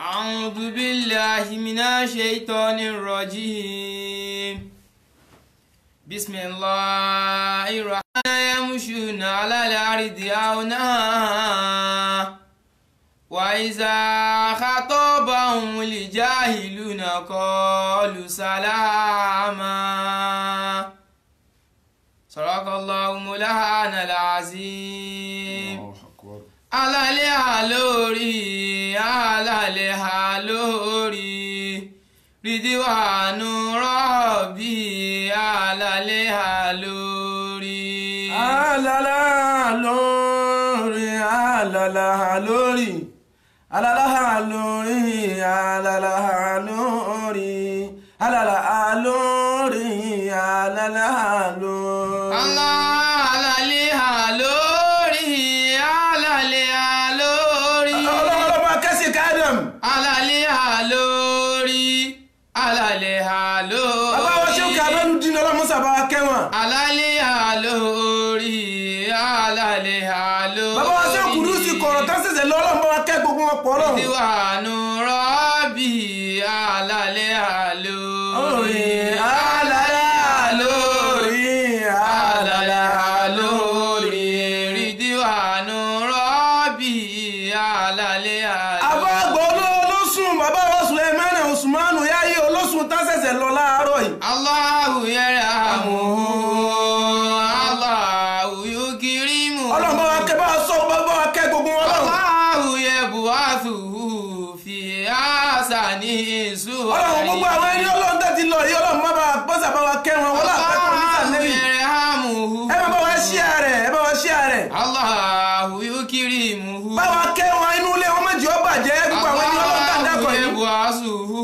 أعوذ بالله من الشيطان الرجيم بسم الله الرحمن يمشون على الأرض هونا وإذا خاطبهم الجاهلون قالوا سلاما صدق الله مولانا العظيم. Alálẹ́ lórí, alálẹ́ lórí, rídíwànú rọ́ọ̀bì, alálẹ́ lórí. Alálẹ́ lórí, alálẹ́ lórí, alálẹ́ lórí, alálẹ́ lórí, alálẹ́ lórí, alálẹ́ lórí. Alálẹ́ lórí, alálẹ́ lórí. Ọlọ́mọba kẹ́sì kádàm. Alálẹ́ lórí, alálẹ́ lórí. Bàbá wa ṣé kàmẹ́lú dín ọlọ́mọsà bá wa kẹ́wọ̀n. Alálẹ́ lórí, alálẹ́ lórí. Bàbá wa ṣé Kùdùsì kọ̀rọ̀ tán ṣẹ̀ṣẹ̀ lọ ọlọ́mọ wa kẹ́ gbogbo wọn pọ̀ lọ́hùn. Ìdíwànú rọ́bì, alálẹ́ lórí. Alálẹ́ lórí, alálẹ́ lórí. Ìdíwànú rọ́bì, alálẹ́ lórí. Àbágbọ́ olóṣùn bàbá wa Sùlẹ̀mánà Usmanu Yáyí olóṣùn tán ṣẹ̀ṣẹ̀ lọ láàárọ̀ yìí. Allahu yarhamuhu, Allahu yukrimu. Ọlọ́run bá wa kẹ́ bá wa sọ bá wa kẹ́ gbogbo wọn lọ́run. Allahu yab'athuhu fi ahsani suwari. Ọlọ́run gbogbo àwọn ẹni ọlọ́run tẹ́ ti lọ yìí ọlọ́run má bá bọ́sà bá wa kẹ́ wọn wọ́n láàpẹ́ kọ́ ní Allahu sàlẹ́bì. yarhamuhu. Ẹ má bá wa ṣíà rẹ̀, ẹ bá wa ṣíà rẹ̀. Allahu yukrimuhu. Bá wa kẹ́ wọn inú ilé wọn má jẹ́ ó bàjẹ́ gbogbo àwọn ẹni ọlọ́run tẹ́ ń dákọ̀ yìí. Allahu yab'athuhu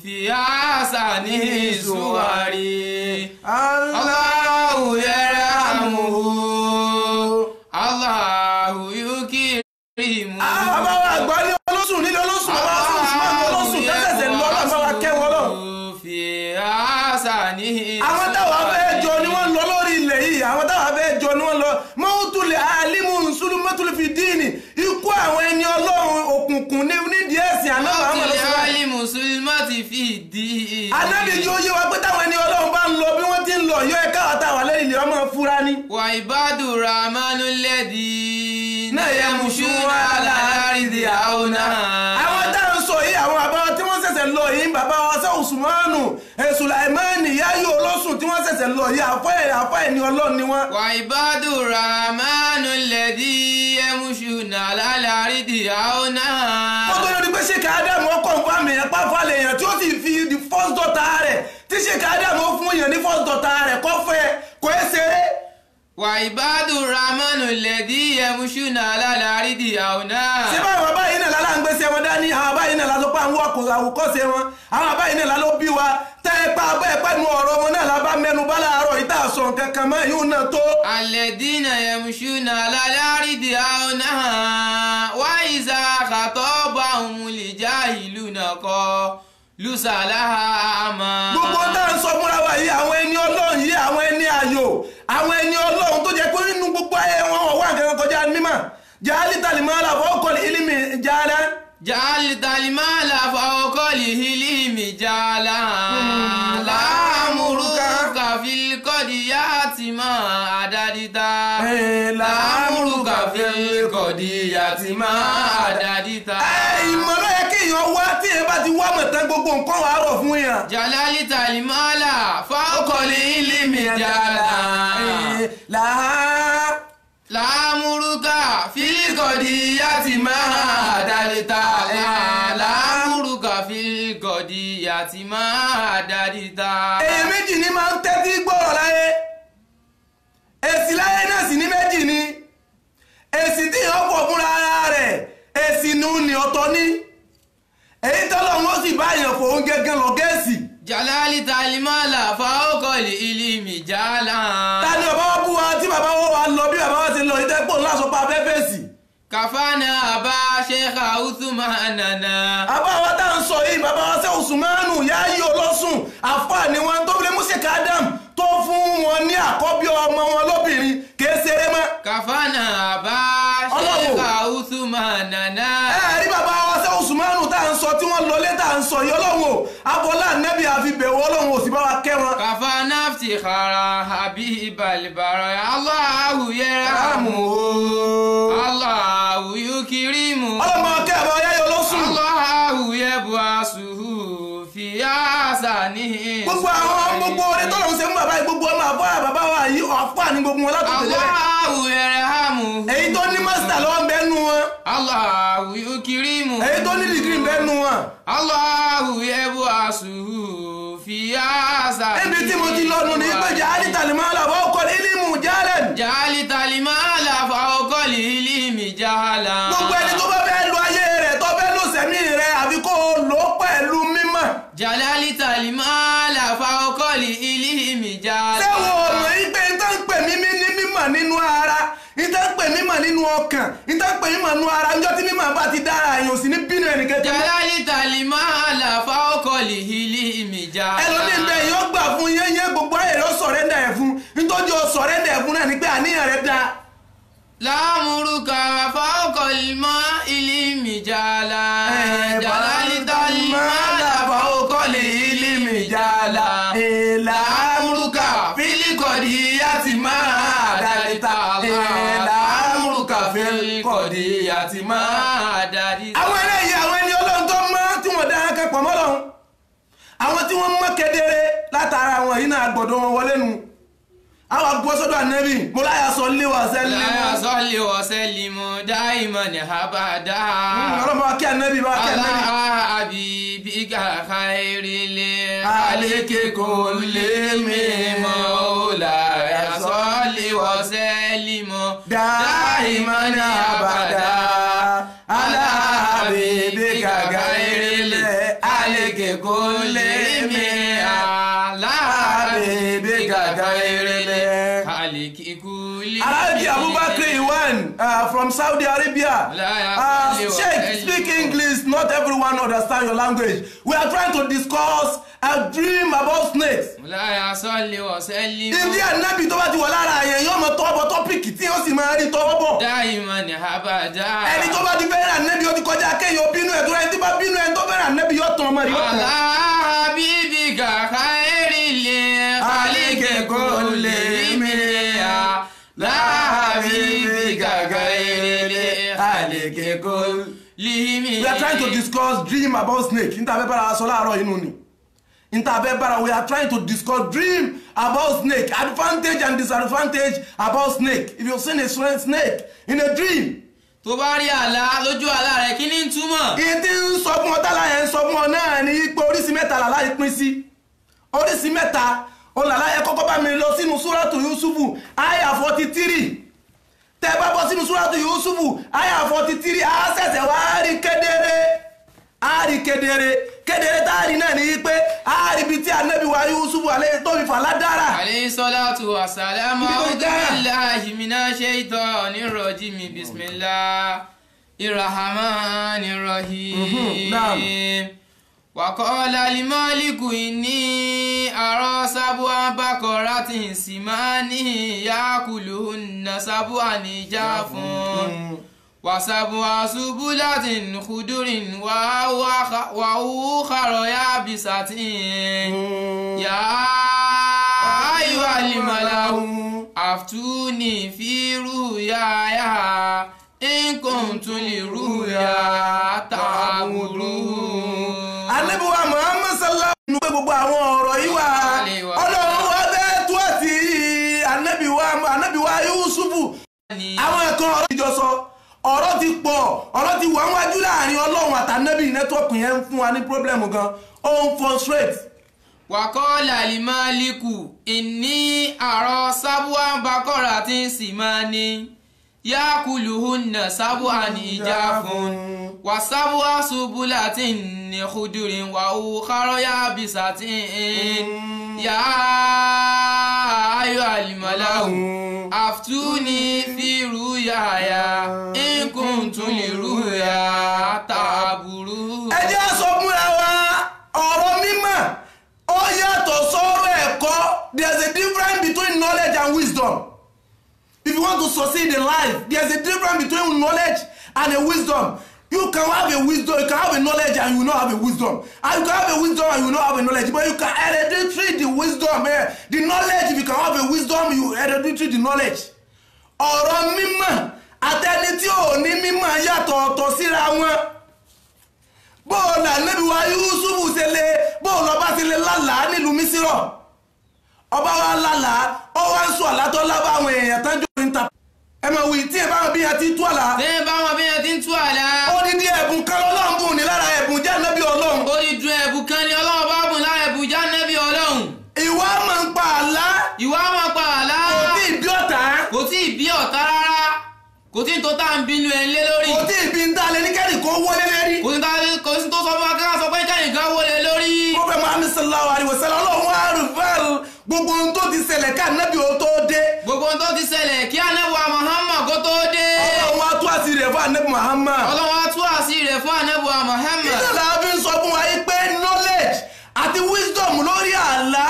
fi ahsani suwari. Allahu yarhamuhu. Allahu yukrimuhu. Bàbá wa àgbà ní olóṣùn nílé olóṣùn bàbá wa sùn olóṣùn tẹ́sẹ̀sẹ̀ lọ ọlọ́run bá wa kẹ́ wọn lọ. Fi ahsani Àwọn táwa fẹ́ jọ ni wọ́n lọ lórí ilẹ̀ yìí, àwọn táwa fẹ́ jọ ni wọ́n lọ. Mọ́tòlì alimu nsúlù mọ́tòlì fi díìnì ikú àwọn ẹni ọlọ́run òkùnkùn nídìí ẹ̀sìn àná àwọn Mọ́tòlì ọlọ́sùn. alimu sulmati fi díìnì. Anábì yóò yé wa pé táwọn ẹni ọlọ́run bá ń lọ bí wọ́n ti ń lọ yọ ẹ̀ka àtàwà lẹ́yìn ilé ọmọ fúra ni. Wa ibadu rahmanu alladhina yamshuna ala al-ardi hauna. Àwọn tá à ń sọ yìí àwọn bàbá tí wọ́n ṣẹ̀ṣẹ̀ lọ yìí bàbá wa sẹ́ Usmanu Sùlàìmánì Yáyí olóṣùn tí wọ́n ṣẹ̀ṣẹ̀ lọ yìí àfọ́ ẹni ọlọ́run ni wọ́n. Wa ibadu rahmanu alladhina yamshuna ala al-ardi hauna. Kó tó lórí pé Sheikh Adam ọkọ̀ nǹkan àmì ẹ̀pá falẹ̀ èèyàn tí ó sì fi the first daughter rẹ̀ tí Sheikh Adam ó fún èèyàn ní first daughter rẹ̀ kọ́ fẹ́ kò é ṣeré. Wa ibadu rahmanu alladhina yamshuna ala al-ardi hauna. Ṣé báwọn báyìí náà lálá ń gbèsè wọn dání, àwọn báyìí náà lálọ́ pa àwọn àwòkọ́ṣe wọn, àwọn báyìí náà lálọ́ bí wa tẹ́ ẹ pa abẹ́ ẹ̀pẹ́ nu ọ̀rọ̀ wọn náà lábá mẹ́nu bá láàárọ̀ yìí tá a sọ nǹkan kan mọ́ yóò náà tó. Alladhina yamshuna ala al-ardi hauna wa iza khatabahumul jahiluna qalu salama. Gbogbo tá à ń sọ fúnra wa yìí àwọn ẹni ọlọ́run yìí àwọn ẹni ayò àwọn ẹni ọlọ́run tó jẹ́ pé nínú gbogbo ayé wọn wọ́n wà nǹkan kọjá mímọ́ jaalita limala fawqa ilmi jaala. Jaalita limala fawqa ilmi jaala. La'amruka fil qadiyati ma adadita. La'amruka fil qadiyati ma adadita. Ìmọ̀ ló yẹ kí èèyàn wá tí èèyàn bá ti wá mọ̀ tán gbogbo nǹkan wàá rọ̀ fún èèyàn. Jaalita limala fawqa ilmi jaala. La'amruka fil qadiyati ma adadita. La'amruka fil qadiyati ma adadita. Èèyàn méjì ni máa ń tẹ́tí gbọ́rọ̀ láyé. Èsì láyé náà sì ní méjì ni. Èsì tí èèyàn pọ̀ fúnra ara rẹ̀, èsì nù ní ọ̀tọ̀ ní. Èyí tọ́lọ́run ó sì bá èèyàn fòun gẹ́gẹ́ lọ gẹ́ẹ̀sì. Jalali talimala fawqal ilmi jala. Ta ni bàbá wa bú wa tí bàbá wa lọ bí bàbá wa ti lọ ìtẹ́pọ̀ ńlá sọ pa afẹ́fẹ́ sí. Kàfánà àbá Sheikh Usmanana. Àbá wa tá à ń sọ yìí bàbá wa sẹ́ Usmanu Yáyí olóṣùn àfáà ni wọn tó fi lè mú Sheikh Adam tó fún wọn ní àkọ́bí ọmọ wọn lóbìnrin kìí ṣeré mọ́. Kàfánà àbá Sheikh Usmanana. Ẹ rí bàbá wa sẹ́ Usmanu tá à ń sọ tí wọ́n à ń sọ yìí. Ọlọ́run o, abọ́lá nẹ́bí àfi bẹ̀wọ̀, Ọlọ́run ò sì bá wa kẹ́ wọn. Kàfá náfìtì xara àbí ìbàlìbàrà Allahu yarhamu Allahu yukrimu. Ọlọ́mọ kẹ́ àbá yáyọ lọ́sùn. Allahu yab'asuhu fi ahsani. Gbogbo àwọn gbogbo oore tọ́lọ́run ṣe fún bàbá yìí, gbogbo ọmọ àbọ̀ bàbá wa yìí ọ̀fà ní gbogbo wọn látòkè lẹ́rẹ̀. Allahu yarhamu. Èyí tó ní mástà lọ́wọ́ ń bẹ nú wọn. Allahu yukrimu. Èyí tó ní dìgírì ń bẹ nú wọn. Allahu yab'asuhu fi ahsani. Ibi tí mo ti lọ́nu ní pé jàálì tàlímọ́ làwọn ọkọ̀ ìlímù jálẹ̀. Jàálì tàlímọ́ làwọn ọkọ̀ ìlímù jálẹ̀. Gbogbo ẹni tó bá fẹ́ lo ayé rẹ̀, tó fẹ́ lo sẹ̀mí rẹ̀, àfi kó o lò ó pẹ̀lú mímọ̀. Jàlálì tàlímọ́ làwọn ọkọ̀ ìlímù jálẹ̀. Ṣé wo ọ̀nà yìí pé n tó ń pè mímí ní mímọ̀ nínú ara, n tó ń pè mímọ̀ nínú ọkàn, n tó ń pè mímọ̀ nínú ara, njọ́ tí mímọ̀ bá ti dára, èèyàn ò sì ní bínú ẹnìkejì. Jàlálì tàlímọ́ làwọn ọkọ̀ ìlímù jálẹ̀. Ẹlòmíín bẹ́ẹ̀ yóò gbà fún yẹ́nyẹ́, gbogbo ayé rẹ̀ ó sọ̀rẹ́ndà ẹ̀ fún, nítorí ó sọ̀rẹ́ndà ẹ̀ fún náà ni pé àníyàn rẹ̀ dáa. Láàmúrúkà fáwọkọ̀lìmọ́ ìlímì jàlá. Jàlálì tàlímọ́ làfáwọkọ̀lì ìlímì jàlá. Láàmúrúkà fílíkọ̀dì àti máa dàlítà. Láàmúrúkà fílíkọ̀dì àti máa dàlítà. Àwọn eléyìí, àwọn ẹni Ọlọ́run tó mọ́ tí wọ́n dára kẹ́pọ̀ mọ́ Ọlọ́run, àwọn tí wọ́n mọ́ kedere látara àwọn yìí náà gbọ́dọ̀ wọn wọlé nu. Àwọn agbọ́sọ́dọ̀ ànẹ́bì mo láyà sọ lé wa sẹ́lẹ̀. Láyà sọ lé wa sẹ́lẹ̀ mo dá ìmọ̀ ní abàdá. Ọlọ́mọ wa kí ànẹ́bì bá kí ànẹ́bì. Aláàbí bí kàkà ìrìnlẹ̀ àlékè kò lè mímọ́ ó láyà sọ lé wa sẹ́lẹ̀ mo dá ìmọ̀ ní abàdá. Aláàbí bí kàkà ìrìnlẹ̀ àlékè kò lè mímọ́ aláàbí bí kàkà ìrìnlẹ̀. Alhaji Abubakar Iwan from Saudi Arabia. Sheikh, speak English. Not everyone understand your language. We are trying to discuss a dream about snakes. Ìdí ànábì tó bá ti wọ̀ lára àyàn yóò mọ tọwọ́ bọ tọ́pìkì tí ó sì máa rí tọwọ́ bọ̀. Ẹni tó bá ti fẹ́ràn ànábì ó ti kọjá kéèyàn bínú ẹ̀ tó rẹ̀, tí bá bínú ẹ̀ tó fẹ́ràn ànábì yóò tàn ọmọ rẹ̀ yóò tàn. We are trying to discuss dream about snake. Nta fẹ́ bára sọ láàárọ̀ inú ni. Nta fẹ́ bára, we are trying to discuss dream about snake, advantage and disadvantage about snake. If you've seen a snake in a dream. Tó bá rí àlá lójú àlá rẹ̀, kí ni ń túmọ̀? Ìyẹn tí ń sọ fún ọ tálá yẹn ń sọ fún ọ náà ni pé oríṣi mẹ́ta làlá yìí pín sí. Oríṣi mẹ́ta olàlá yẹn. Kọ́kọ́ bá mi lọ sínú Súrátù Yúsúfù àyà 43. Tẹ́ bá bọ́ sínú Súrátù Yúsúfù àyà 43, á ṣẹ̀ṣẹ̀ wá rí kedere, á rí kedere. Kedere tá a rí náà ni pé á rí ibi tí Ànábì wa Yúsúfù alẹ́ tó fi fàlá dára. Alayhi salatu wa salam. A'udhu billahi minash shaitanir rajim. Bismillahir rahmanir rahim. وقال الملك إني أرى سبع بقرات سمان يأكلهن سبع عجاف وسبع سنبلات خضر وأخر يابسات يا أيها الملأ أفتوني في رؤياي إن كنتم للرؤيا تعبرون. Ànábì wa Muhammad sallallahu alaihi wasallam gbogbo àwọn ọ̀rọ̀ yìí wà, Ọlọ́run wa bẹ́ẹ̀ tó àti Ànábì wa Yúsúfù. Àwọn ẹ̀kan ọ̀rọ̀ ìjọ sọ, ọ̀rọ̀ ti pọ̀, ọ̀rọ̀ ti wà wájú láàrin Ọlọ́run àtànábì. Nẹ́tíwọ́ọ̀kì yẹn ń fún wa ní pírọ́blẹ̀mù gan, ó ń frustrate. Wàkọ́lá limaliku ìní àrọ sábúà bákọ́rà tí ń sì máa ní yakuluhunna sábúà ní ìjà fún wà sábúà ṣubúlà tí ń ní kúdùrín wà ó kárọ̀ yábìsà tí ń yá ayọ̀ àlìmọ́láhù àftúni fírú yàyà nkùntún lè rú yà tààbùrú. Ẹ jẹ́ sọ fúnra wa, ọ̀rọ̀ mímọ̀ ó yàtọ̀ sọ́rọ̀ ẹ̀kọ́. There is a difference between knowledge and wisdom. If you want to succeed in life, there is a difference between knowledge and a wisdom. You can have a wisdom, you can have a knowledge and you not have a wisdom. And you can have a wisdom and you not have a knowledge. But you can hereditary the wisdom, the knowledge. If you can have a wisdom, you hereditary the knowledge. Ọ̀rọ̀ mímọ̀ àtẹni tí ò ní mímọ̀ yàtọ̀ ọ̀tọ̀ síra wọn. Bóòlù ànábì wa Yúsúfù ṣe lè, bóòlù ọba ṣe lè lálàá nílùú Mísírọ̀. Ọba wa lálàá, ó wá ń sọ àlá tó lábá àwọn èèyàn tán jọ ní ta. Ẹ máa wí tí ẹ bá wọn bí ẹ ti tú àlá. Tí ẹ bá wọn bí ẹ ti ń tú àlá. Odidi ẹ̀bùn kan lọ́lọ́run bùn ní lára ẹ̀bùn jẹ́ ànábì Ọlọ́run. Odidi ẹ̀bùn kan ni Ọlọ́run bá bùn lára ẹ̀bùn jẹ́ ànábì Ọlọ́run. Ìwà máa ń pa àlá. Ìwà máa ń pa àlá. Kò tí ì bí ọ̀tá. Kò tí ì bí ọ̀tá rárá. Kò tí ì tó tá à ń bínú ẹ lé lórí. Kò tí ì bí ń dálé ní kẹ́rì kó wọlé lérí. Kò sí tó sọ fún wa kí wọ́n sọ pé kẹ́rì kan wọlé lórí. Prophet Muhammad sallallahu alaihi wasallam Ọlọ́run wá rìfẹ́l gbogbo ohun tó ti ṣẹlẹ̀ ká ànábì ó tó dé. Gbogbo ohun tó ti ṣẹlẹ̀ kí ànábì wa Muhammad kó tó dé. Ọlọ́run wá tú àṣírí rẹ̀ fún ànábì Muhammad. Ọlọ́run wá tú àṣírí rẹ̀ fún ànábì wa Muhammad. Ìṣẹ̀lẹ̀ àfi ń sọ fún wa yìí pé knowledge àti wisdom lórí àlá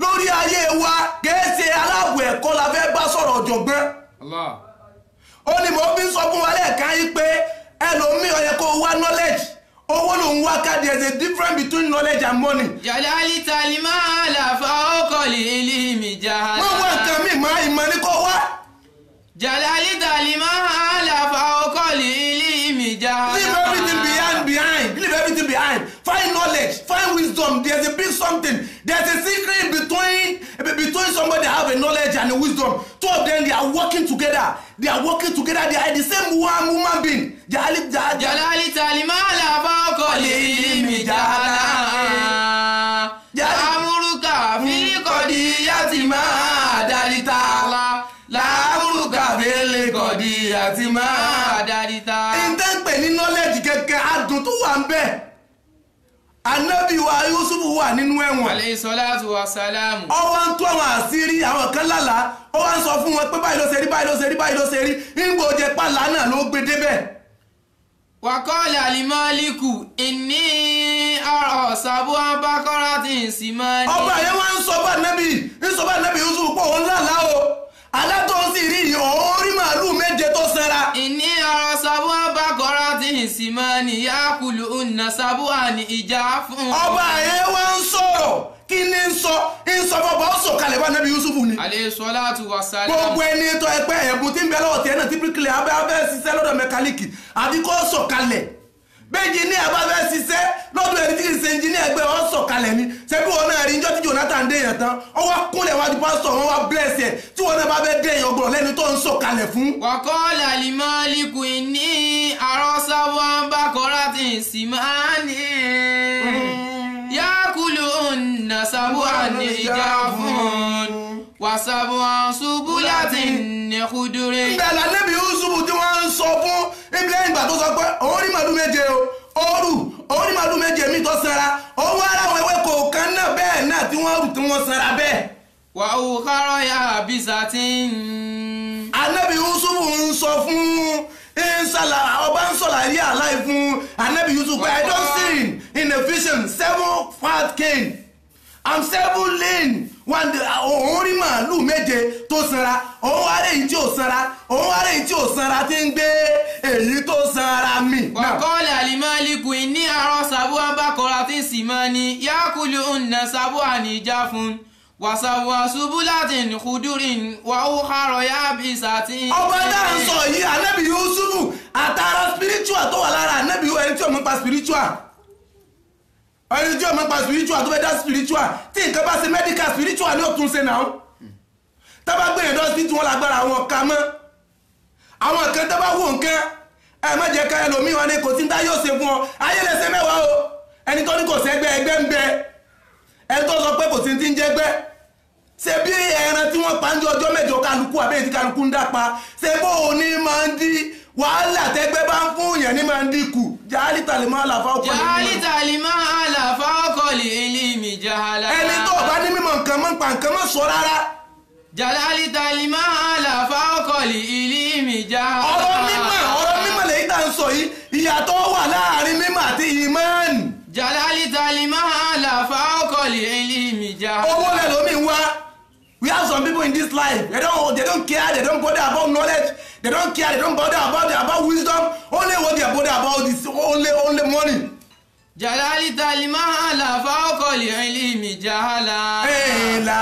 lórí ayé wa kìí ṣe aláàbò ẹ̀kọ́ la fẹ́ bá sọ̀rọ̀ ọ̀jọ̀gbọ́n. Allah. Ó ní mo fi ń sọ fún wa lẹ́ẹ̀kan yìí pé ẹlòmíì ó yẹ kó wá knowledge, owó ló ń wá ká. There is a difference between knowledge and money. Jalali talima la fawqali ilmi jahala. Wọ́n wá nǹkan mi máa ìmọ̀ ní kó wá. Jalali talima la fawqali ilmi jahala. Leave everything behind. Leave everything behind. Find knowledge, find wisdom. There's a big something. There's a secret between somebody that have a knowledge and a wisdom. Two of them, they are working together. They are working together. They are the same one human being. Jalali talima la fawqali ilmi jahala. La'amruka fil qadiyati ma dalita. La'amruka fil qadiyati ma dalita. Ǹtẹ́ ń pè ní knowledge kẹ̀kẹ́ adùn tó wà ń bẹ̀. Ànábì wa Yúsúfù wà nínú ẹ̀wọ̀n. Alayhi salatu wa salam. Ó wá ń tú àwọn àṣírí àwọn kan lálàá. Ó wá ń sọ fún wọn pé báyìí ló ṣe rí, báyìí ló ṣe rí, báyìí ló ṣe rí. Nígbà ó jẹ pàlà náà ló gbé débẹ̀. Wa qala al-maliku inni ara sab'a baqaratin simani. Ọba yẹn wá ń sọ bá Ànábì, ń sọ bá Ànábì Yúsúfù pé òun lálàá o. Àlá tó ń sì rí yìí, òun rí màálù méje tó sanra. Inni ara sab'a baqaratin simani ya'kuluhunna sab'un ijafun. Ọba yẹn wá ń sọ̀rọ̀, kí ni ń sọ? Ń sọ fọba, ó sọ kalẹ̀ bá Ànábì Yúsúfù ni. Alayhi salatu wa salam. Gbogbo ẹni tó ẹgbẹ́ ẹ̀bùn tí ń bẹ lọ́wọ́ tiẹ̀ náà tí bíríkìlì abẹ́ ṣiṣẹ́ lọ́dọ̀ mẹkáníìkì àbí kó sọ kalẹ̀. Bẹ́ẹ̀ni ní abá fẹ́ ṣiṣẹ́ lọ́dọ̀ ẹni tí kì í ṣe ẹnjiníà ẹgbẹ́ wọn sọ kalẹ̀ ni. Ṣebí wọn náà rí njọ́ tí Jonathan dé yẹn tán, ó wá kúnlẹ̀ wájú pásítọ̀ wọn wá bless ẹ̀ tí wọn náà bá fẹ́ dé yẹn ọgbọ̀n lẹ́ni tó ń sọ kalẹ̀ fún. Wa qala al-maliku inni ara sab'a baqaratin simani ya'kuluhunna sab'un ijafun wa sab'a subulatin khudurin. Ibẹ̀ l'Ànábì Yúsúfù tí wọ́n ń sọ fún ibi lẹ́yìn ìgbà tó sọ pé òun rí màlúù méje o, òru òun rí màlúù méje mi tó sanra, òun wá ara àwọn ewéko kan náà bẹ́ẹ̀ náà tí wọ́n rù tí wọ́n sanra bẹ́ẹ̀. Wa ukhara yabisatin. Ànábì Yúsúfù ń sọ fún nsàlà ọba ń sọ̀là rí àláì fún Ànábì Yúsúfù pé I don't see in a vision 7 fat cane I'm 7 lean one day. Òun rí màálù méje tó sanra, òun wá rí èyí tí ò sanra, òun wá rí èyí tí ò sanra tí ń gbé èyí tó sanra mì. Wa qala al-maliku inni ara sab'a baqaratin simani ya'kuluhunna sab'un ijafun wa sab'a subulatin khudurin wa ukhara yabisatin. Ọba tá à ń sọ yìí Ànábì Yúsúfù àtàrà spiritual tó wà lára Ànábì ẹni tí ò mọ̀ pa spiritual, ẹni tí ó máa pa spiritual tó fẹ́ dá spiritual tí nǹkan bá ṣe medical spiritual ní òtún ṣe náà. Tá bá gbé ìdán sí tí wọ́n lágbára àwọn ọ̀ka mọ́ àwọn kan tá bá wò nǹkan ẹ má jẹ́ ká ẹlòmíì wọn ni kò sí ní tá yóò ṣe fún ọ, ayé lè ṣe mẹ́wàá o. Ẹni tó ní kò sẹ́gbẹ́ ẹgbẹ́ ń bẹ, ẹni tó sọ pé kò sí ti ń jẹ́gbẹ́ ṣe bí ẹran tí wọ́n pa ń jẹ ọjọ́ mẹ́jọ kálukú àbẹ́yẹ tí kálukú ń dá pa ṣe bó o ní máa ń dí wàhálà tẹ́gbẹ́ bá ń fún yẹn ní máa ń dínkù. Jahali talima la fawqa Jahali talima la fawqa ilmi jahala. Ẹni tó bá ní mímọ̀ nǹkan mọ́ pa nǹkan mọ́ sọ rárá. Jahali talima la fawqa ilmi jahala. Ọ̀rọ̀ mímọ̀ lèyí tá ń sọ yìí, ìyàtọ̀ wà láàrin mímọ̀ àti ìmánì. Jahali talima la fawqa ilmi jahala. Owó lẹ lómi wá. We have some people in this life, they don't care, they don't bother about knowledge, they don't care, they don't bother about wisdom. Only what they bother about is only money. Jalalita limahala fawqali ilmi jahala. La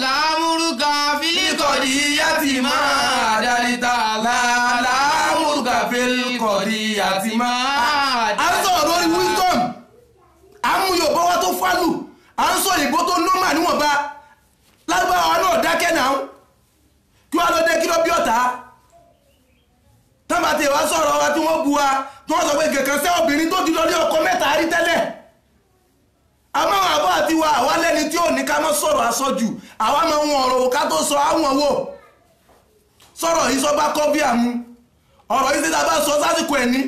làmúrúkà fílíkọ̀dí yàtì máa dalita la làmúrúkà fílíkọ̀dí yàtì máa. À ń sọ̀rọ̀ lórí wisdom, à ń mú Yorùbá wá tó fálù, à ń sọ òyìnbó tó nọ́mà níwọ̀nba, lágbára náà dákẹ́ náà kí wàá lọ dé kí ló bí ọ̀tá tọ́ba tí wàá sọ̀rọ̀ wa tí wọ́n bu wa tí wọ́n sọ pé kankan sẹ́ obìnrin tó ti lọ ní ọkọ mẹ́ta rí tẹ́lẹ̀. Àmọ́ àwọn àbọ̀ àti wa àwa lẹ́ni tí ò ní ká má sọ̀rọ̀ àsọjù, àwa máa ń wọn ọ̀rọ̀ wò ká tó sọ àwọn wò sọ̀rọ̀ yìí sọ bá kọ́ bí àmú ọ̀rọ̀ yìí síta bá sọ sásìkò ẹ̀ ní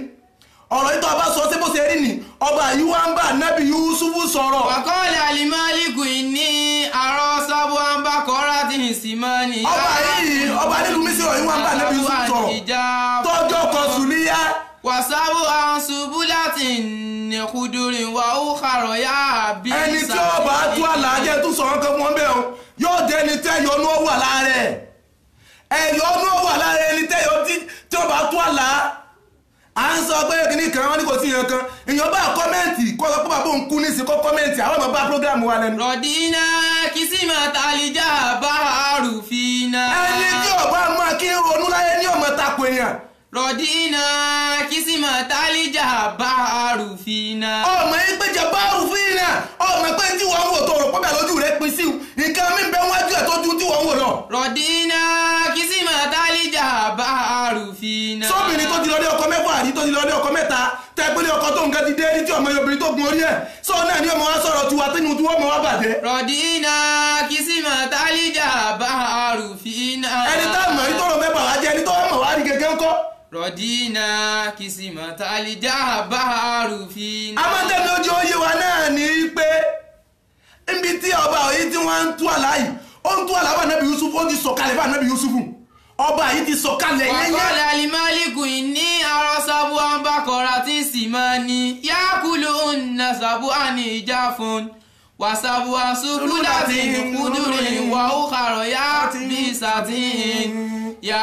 ọ̀rọ̀ yìí tó bá sọ sí bó ṣe rí ni. Ọba yìí wá ń bá Nábì Yúsúfù sọ̀rọ̀. Wàkọ́lẹ̀ alimálíkù ní àrọ́ sábò ń bá kọ́ra tí ń sì máa ní. Ọba yìí ọba nílùú Mísírọ̀ yìí wá ń bá Nábì Yúsúfù sọ̀rọ̀ tọ́jọ́ kan sùlíyá. Wàsáwò àǹṣubú láti ní kúdúrin wà ó kàrọ̀ yá bí. Ẹni tí ó bá tú àlàájẹ tún sọ̀rọ̀ kan fún wọn bẹ́ẹ̀ o, yóò jẹ́ ẹni tẹ́ yọnú ó wà lára ẹ̀, ẹ̀yọ́nú ó wà lára ẹni tẹ́ yọ tí ó bá tú àlàá. À ń sọ pé kìíní kan wọn ní kò sí ìyẹn kan, èèyàn bá kọ́mẹ́ǹtì kọ́ sọ pé bàbá òun kú ní ìsìnkọ́ kọ́mẹ́ǹtì àwọn ọmọ bá prógrámù wa lẹ́nu. Rọ̀dínà kìsìmọ̀ tàlíjà bá àrùfínà. Ẹni tí ó bá máa kí ń ronú láyé ní ọmọ tako èèyàn. Rọ̀dínà kìsìmọ̀ tàlíjà bá àrùfínà. Ọmọ yìí péjọ bá àrùfínà, ọmọ pé tí wọ́n ń wò tó rò pé bẹ́ẹ̀ lójú rẹ̀ pín sí nǹkan mí bẹ́ẹ̀ wájú ẹ̀ tó ju tí wọ́n ń wò lọ. Rọ̀dínà kìsìmọ̀ tàlíjà bá àrùfínà. Sóbìnrin tó ti lọ ní ọkọ mẹ́fà àrí tó ti lọ ní ọkọ mẹ́ta tẹ́gbẹ́lé ọkọ tó nǹkan ti dé ní tí ọmọ obìnrin tó gun orí ẹ̀ sọ náà ní ọmọ wa sọ̀rọ̀ tiwa tínú tí wọ́n mọ̀ wá bàjẹ́. Rọ̀dínà kìsìmọ̀ tàlíjà bá àrùfínà. Ẹni tá a mọ̀ ní tọrọ mẹ́fà wá jẹ́ ẹni tó mọ̀ wá rí gẹ́gẹ́ ńkọ́. Rọ̀dínà kìsìmọ̀ tàlíjà bá àrùfínà. Amọ́tẹ́mi ojú oyè wa náà ní pé níbi tí ọba òyìn tí wọ́n ń tú àlá yìí ó ń tú àlá bá Nábì Yúsúfù, ó ti sọ̀kalẹ̀ bá Nábì Yúsúfù, ọba yìí ti sọ̀kalẹ̀ yẹ́yẹ́. Wàkọ́lẹ̀ alimálíkù ní arọ sábú àǹbákọ́ra tí ń sì máa ní yákùlù ń sábú àní ìjà fún wàsábù àṣùkú láti kúdúrú wà ó kàrọ̀ yá bí sàtìn yá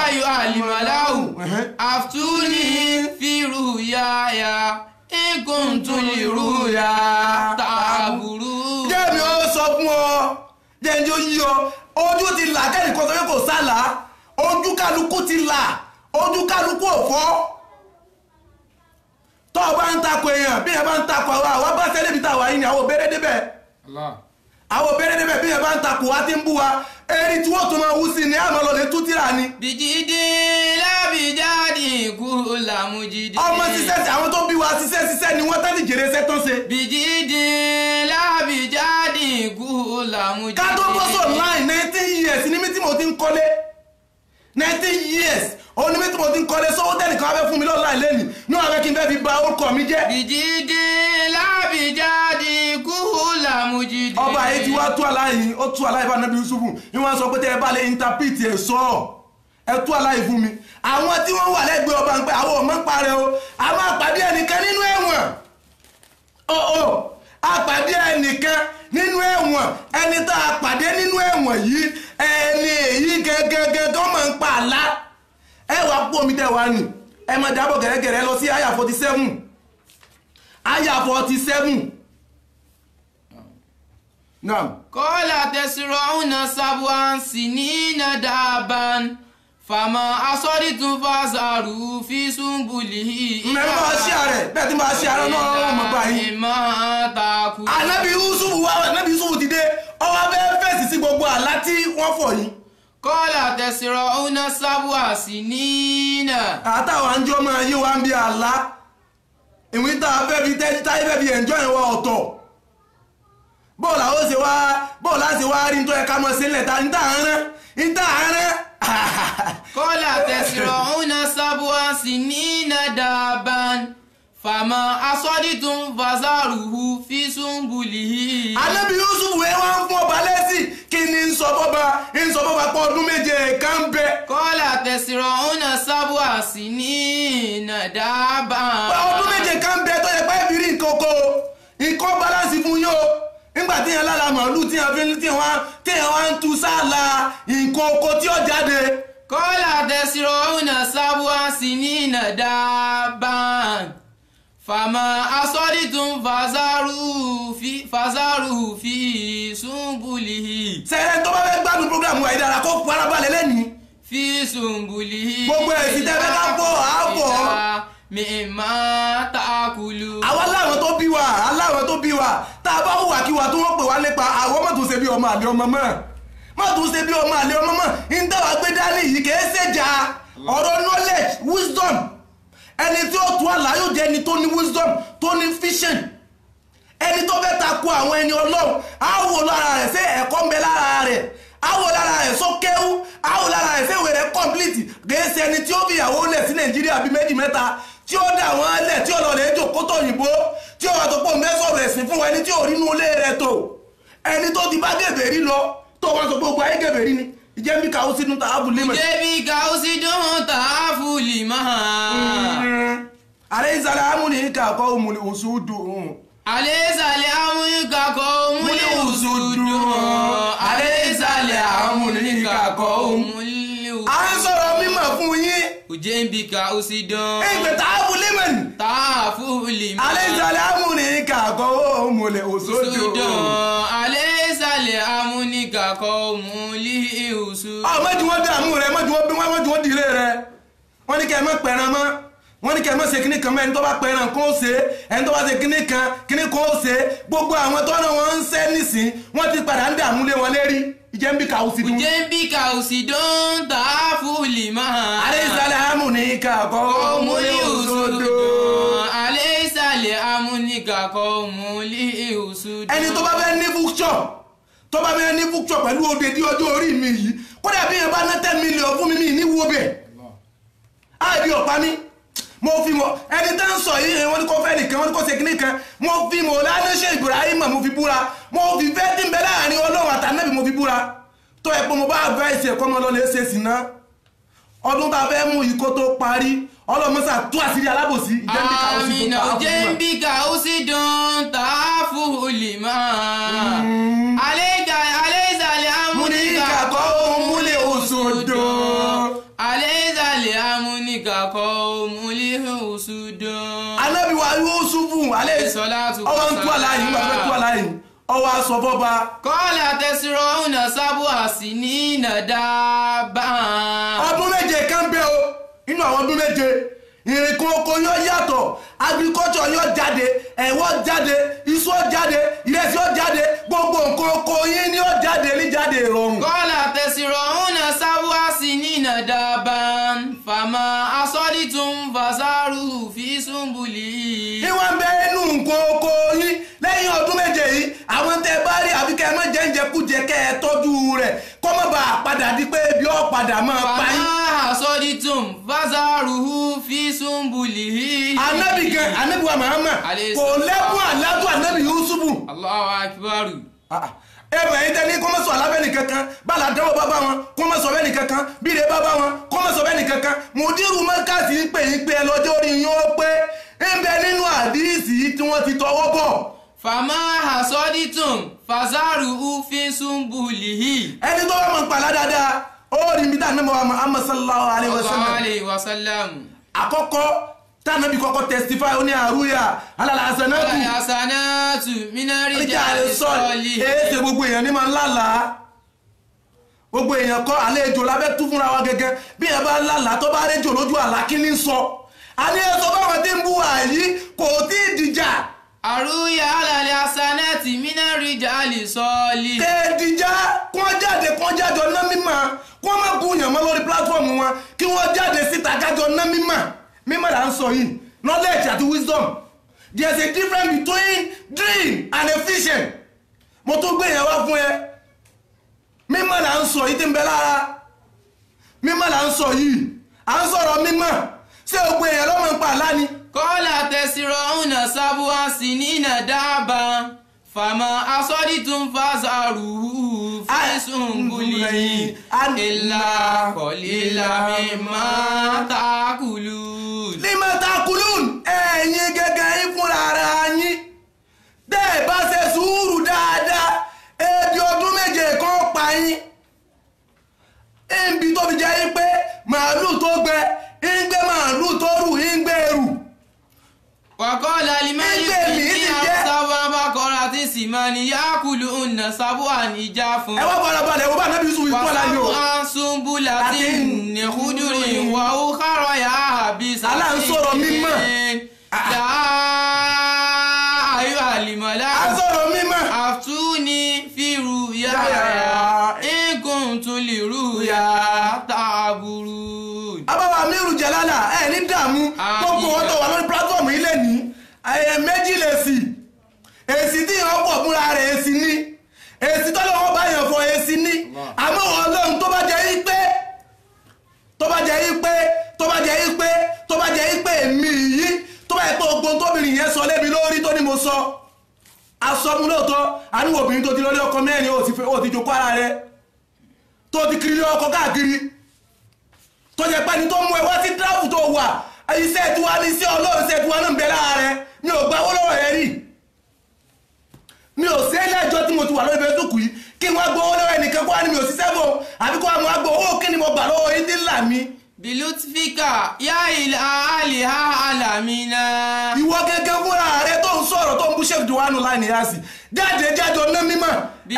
ayọ̀ àlìmọ́láwù àftúní fírù yáyà ìkùntùlìrú yá tààbùrú. Jẹ́mi ó sọ fún ọ, jẹ́mi ó yí ọ, ojú ti là kẹ́nìkan sọ pé kò sálà, ojú kálukú ti là, ojú kálukú ò fọ́. Tó o bá ń takò èèyàn bí èèyàn bá ń takò àwa àwa bá sẹ́lẹ̀ bí táwa yìí ni àwọn òbẹ́rẹ́ débẹ̀, àwọn òbẹ́rẹ́ débẹ̀ bí èèyàn bá ń takò wa ti ń bú wa, eri tí wọ́n tún máa wú sí ni àmọ́ lọ lè tú tíra ni. Bìjìdì lábìjáde kú làmújìdì. Ọmọ ṣiṣẹ́ sí àwọn tó bí wa ṣiṣẹ́ ṣiṣẹ́ ni wọ́n tẹ́lẹ̀ jèrè iṣẹ́ tó ń ṣe. Bìjìdì lábìjáde kú làmújìdì. Ká tó bọ́ sọ̀ online 19 years ní mi tí mo ti ń kọ́lé, 19 years ó ní mi tí mo ti ń kọ́lé sọ́wọ́ tẹ́nìkan wá fẹ́ fún mi lọ́la ìlẹ́nì ní wàá fẹ́ kí n fẹ́ fi ba orúkọ mi jẹ́. Bìjìdì lábìjáde kú làmújìdì. Ọba yìí ti wá tú aláìní, ó tú aláìní fún Ànábì Yúsúfù ní wọ́n sọ pé tẹ́ ẹ bá lè interpret ẹ̀ sọ ẹ tú aláìní fún mi. Àwọn tí wọ́n wà lẹ́gbẹ̀ẹ́ ọba ń pẹ́ àwọn ọmọ ń parẹ́ o, a máa pàdé ẹnìkan nínú ẹ̀wọ̀n, a pàdé ẹnìkan nínú ẹ̀wọ̀n, ẹni tá a pàdé nínú ẹ̀wọ̀n yìí ẹni èyí gẹ́gẹ́gẹ́ tó máa ń pa àlá. Ẹ wàá pọ̀ omi tẹ́ wàá nì, ẹ máa dábọ̀ gẹ̀rẹ́gẹ̀rẹ́ lọ sí àyà 47, àyà 47. Naam. Kọ́lá tẹ̀sírọ̀húnà sábúà sí ní nàdàbàn fàmà asọ́dìtún fàṣàrù fi súnbùlì. Mẹ́rin bá ṣe ààrẹ bẹ́ẹ̀ tí máa ṣe ààrẹ náà wọ́n mọ̀ báyìí. Ìmọ̀ àtàkù. Ànábì Yúsúfù wá, Ànábì Yúsúfù ti dé, ó wá fẹ́ fèsì sí gbogbo àlá tí wọ́n fọ̀ yìí. Kọ́lá tẹ̀sírọ̀húnà sábúà sí ní nà. Àtàwọn àjọ máa yé wa ń bí àlá ìwé tá a fẹ́ fi táyé fẹ́ fi ẹ̀njọ́ ìwọ ọ̀tọ̀. Bọ́ọ̀lù àwọn ṣe wá, bọ́ọ̀lù àṣẹ wá rí nítorí ẹ̀ka mọ̀ sílẹ̀ ta níta àárẹ̀ níta àárẹ̀. Kọ́lá tẹ̀sírọ̀húnà sábúà sí ní nàdàbàn fàmà asọ́dìtún fàṣàrùhù fi súnbùlì. Ànábì Yúsúfù ẹ wá ń fún ọba lẹ́sì kí ni ń sọ fọ́ba, ń sọ fọ́ba pé ọdún méje kan ń bẹ. Kọ́lá tẹ̀sírọ̀húnà sábúà sí ní nàdàbàn. Ọdún méje kan ń bẹ tó yẹ pé ẹbí rí nǹkan oko nǹkan balance fún yín o. Nígbà tí yẹn lára màálù tí yẹn fi tí yẹn wá ń tu sáàlà nǹkan oko tí ó jáde. Kọ́lá tẹ̀sírọ̀húnà sábúà sinina daban fama asọ́dítún fazaru fi sunbulihi. Sẹ́yìn tó bá fẹ́ gbádùn programu àìdára kó farabalẹ̀ lẹ́nìí. Fi sunbulihi. Gbogbo ẹ̀sìn tẹ́ fẹ́ ká fọ́ àáfọ̀. Mímá takulu. Àwọn aláwọn tó bí wa, aláwọn tó bí wa, tá a bá hùwàkiwà tí wọ́n pè wá nípa àwọn mọ̀ tó ṣe bí ọmọ àlè ọmọ mọ́. Mọ̀ tó ṣe bí ọmọ àlè ọmọ mọ́. Ń dáwà gbé dání yìí kìí ṣèjà ọ̀rọ̀ knowledge, wisdom. Ẹni tí ó tú àlá yóò jẹ́ ẹni tó ní wisdom, tó ní vision. Ẹni tó fẹ́ takò àwọn ẹni Ọlọ́run, á wò lára rẹ̀ ṣé ẹ̀kọ́ ń bẹ lára rẹ̀, á wò lára rẹ̀ sókéwú, á wò lára rẹ̀ ṣé ìwé rẹ̀ complete. Kìí ṣe ẹni tí ó fi ìyàwó lẹ̀ sí Nàìjíríà bíi méjì mẹ́ta, tí ó dà wọ́n lẹ̀, tí ó lọ lè jòkó tó òyìnbó, tí ó wà tó pọ̀ mẹ́sọ̀rọ̀ ẹ̀sìn fún ẹni tí ò rí inú ilé rẹ̀ tó, ẹni tó ti bá gèbèrí lọ, tó wọ́n sọ pé gbogbo ayé gèbèrí ni. Ìjẹ́ bí kàó sínú tààfù límọ̀. Ìjẹ́ bí kàó sínú tààfù límọ̀. Àlẹ́ ìsàlẹ̀ amúni kàkọ́ òmùlẹ̀ òṣùdù. Àlẹ́ ìsàlẹ̀ amúni kàkọ́ òmùlẹ̀ òṣùdù. Àlẹ́ ìsàlẹ̀ amúni kàkọ́ òmùlẹ̀ òṣùdù. À ń sọ̀rọ̀ mímọ̀ fún yín. Ìjẹ́ bí kàó sí dán. Ìgbẹ́ tààfù límọ̀ ni. Tààfù límọ̀. Àlẹ́ ìsàlẹ̀ amúni kàkọ́ òmùlẹ̀ òṣùdù. Àlẹ́ ìsàlẹ̀ amúni kàkọ́ òmùlẹ̀ òṣùdù. Ọ mọ́jú wọn dààmú rẹ, mọ́jú wọn bí wọ́n mọ́jú wọn dìré rẹ. Wọ́n ní kẹ́ ẹ má pẹran mọ́, wọ́n ní kẹ́ ẹ má ṣe kíní kan mọ́, ẹni tó bá pẹran kó ṣe, ẹni tó bá ṣe kíní kan kíní kan ó ṣe. Gbogbo àwọn tó náà wọ́n ń ṣẹ́ nísìn, wọ́n ti padà ń dààmú lé wọn lérí. Ìjẹ́ ń bí kàó sí dùn. Ìjẹ́ ń bí kàó sí dùn tààfù lìmọ̀. Àlẹ́ ìsàlẹ̀ amúni kàkọ́ òmùlẹ̀ òṣùdù. Àlẹ́ ìsàlẹ̀ amúni kàkọ́ òmùlẹ̀ òṣùdù. Ẹni tó bá fẹ́ ní bookshop, tó bá fẹ́ ní bookshop pẹ̀lú òde dí ọjọ́ orí mi yìí, kódà bí yẹn bá ná 10 million fún mi, mi ní wo bẹ̀. Àbí ọ̀pá mi, mo fi mọ̀ ẹni tá ń sọ yìí, wọ́n ní kó fẹ́ nìkan, wọ́n ní kó ṣe kíní kan, mo fi mọ̀ lánàṣẹ́ Ibrahim, mo fi búra, mo fi fẹ́ tí ń bẹ láàrin Ọlọ́run àtànẹ́bì, mo fi búra. Tó ẹ pé mo bá advice ẹ̀kọ́ mọ́ lọ́lẹ̀ ṣe sì ná. Ọdún tá a fẹ́ mú ikó tó parí, Ọlọ́mọ́sà tú àṣírí alábòsí. Àmìnà jẹ́ ń bí kàó sí dán tààfù lìmọ̀. Àlẹ́ ìsàlẹ̀ amúnikàkọ́ òmùlẹ̀ òṣòdò. Àlẹ́ ìsàlẹ̀ amúnikàkọ́ òmùlẹ̀ òṣòdò. Ànábì wa Yúsúfù alẹ́ ọwọ́ ń tú àlàyé nígbà tó fẹ́ tú àlàyé ọwọ́ aṣọ fọ́ba. Kọ́lá tẹ̀sírọ̀ ọ̀nà sábò àsìní nàdàbà. Ọdún méje kan bẹ́ o, inú àwọn ọdún méje ìrìnkún oko yóò yàtọ̀, agriculture yóò jáde, ẹ̀wọ́ jáde, iṣu ó jáde, ìrẹsì ó jáde, gbogbo nǹkan oko yín ni ó jáde ní jáde ìrọ̀rùn. Kọ́lá tẹ̀sírọ̀ ọ̀nà sábò àsìní nàdàbà fàmà asọ́dítún fasaru fi súnbùlì. Ìwọ̀n bẹ inú nǹkan oko yín lẹ́yìn ọdún méje yìí, àwọn tẹ bá rí àbí kẹ́ ẹ má jẹ́ ǹjẹ́ kújẹ kẹ́ ẹ tọ́jú rẹ̀ kó má bàa padà di pé ebi ó padà máa pa yín. Fàmà asọ́dítún fasaru fi súnbùlì. Ànábì gan, Ànábì wa Muhammad kò lẹ́kùn àlátù Ànábì Yusufu. Allahu akbar. Ẹ̀rọ ẹ̀yin tẹ́ ní kó má sọ alábẹ́ nìkankan, bàlá dánwò bá bá wọn kó má sọ bẹ́ẹ̀ nìkankan, bíire bá bá wọn kó má sọ bẹ́ẹ̀ nìkankan. Mùdírù mọ́kàsí ń pè yín pé ẹ lọ́jọ́ orí yín ó pé ń bẹ nínú àdíìsì tí wọ́n ti tọwọ́ bọ̀. Fàmà àsọdítùn fàzárù fi súnbùlì. Ẹni tó bá mọ̀ ń pàlá dáadáa ó rí ibi tá ànábì wa Muhammad sallallahu alayhi wa sallam. Àkọ́kọ́ tánàbí kọ́kọ́ testify ó ní àrúyà alàlàsànátù alàlàsànátù mínárìjà sọ́ọ̀lì. Èéṣe gbogbo èèyàn ní máa ń lálàá, gbogbo èèyàn kọ́ àlejò lábẹ́ tú fúnra wa gẹ́gẹ́ bí èèyàn bá lálàá tó bá réjò lójú àlá kí ní sọ. A ní ẹ̀sọ́ báwọn tí ń bú àyí kò tí ì dìjà. Àrúyà alàlàsànátù mínárìjà sọ́ọ̀lì. Kéèdìjà kí wọ́n jáde kí wọ́n jáde ọ̀nà mímọ́, kí wọ́n má bú yàn mọ́ lórí platform wọn, kí wọ́n jáde síta kájọ ọ̀nà mímọ́. Mímọ́ là ń sọ yìí, knowledge àti wisdom. There is a difference between dream and a vision. Mo tún gbé yẹn wá fún ẹ. Mímọ́ là ń sọ yìí tí ń bẹ lára. Mímọ́ là ń sọ yìí, à ń sọ̀rọ̀ mímọ́. Ṣé o gbé yẹn lọ́mọ ń pa àlá ni? Kọ́lá tẹ̀sírọ̀ ọ̀nà sábò àsìní nàdàbà fàmà asọ́dítún fàzàrù físùnbùlì ìlà kọ̀lílà mímọ́ takùlù. Límọ̀ takulun, ẹ̀yin gẹ́gẹ́ yín fúnra ara yín. Tẹ́ ẹ bá ṣe sùúrù dáadáa, ebi ọdún méje kan pa yín. Níbi tó fi jẹ́ yín pé màálù tó gbẹ, ń gbé màálù. simani yaakuluhunna sab'an ijafun. Ẹ wá farabalẹ̀ wo bá Ànábì Yusuf ikú ọ̀la ni o. Wa sab'an sumbulatin khudurin wa ukhra yabisatin. Allah ń sọ̀rọ̀ mímọ́. Ya ayyuhal mala'u. À ń sọ̀rọ̀ mímọ́. Aftuni fi ru'yaya in kuntum li ru'ya ta'burun. Abáwa Amiru Jalala ẹ ní dààmú gbogbo wọn tó wà lórí platform yìí lè ní ẹ̀yẹ méjì lè sì èsì tí ìyàn pọ̀ fúnra rẹ̀ èsì ní èsì tọ́lọ́ wọn bá yàn fọ èsì ní àmọ́ Ọlọ́run tó bá jẹ́ yí pé tó bá jẹ́ yí pé tó bá jẹ́ yí pé tó bá jẹ́ yí pé èmi yìí tó bá yẹ pé ogun tóbìnrin yẹn sọ lébi lórí tó ní mo sọ asọ́mu lóòótọ́ àníwò obìnrin tó ti lórí ọkọ mẹ́rin ó ti jókòó ara rẹ̀ tó ti kiri ọkọ káàkiri tó jẹ́ pé ní tó mú ẹ wá sí tíráfù tó wà iṣẹ́ tiwa ní iṣẹ́ Ọlọ́run iṣẹ́ tiwa náà ń bẹ lára rẹ̀ mi ò gba owó lọ́wọ́ rẹ̀ rí mi ò sí ilé ẹjọ́ tí mo ti wà lórí Facebook yìí kí n wá gbọ́ owó lọ́wọ́ ẹnìkan kó wá ní mi ò ṣiṣẹ́ fún àbí kó wá mo wá gbọ́ owó kí ni mo gbà lọ́wọ́ yín tí ń là mí. Bilutfika ya ila aliha alamina. Ìwọ gẹ́gẹ́ fúnra rẹ tó ń sọ̀rọ̀ tó ń bú Sheikh Duwanu Láìníyàsí jáde jáde ọ̀nà mímọ́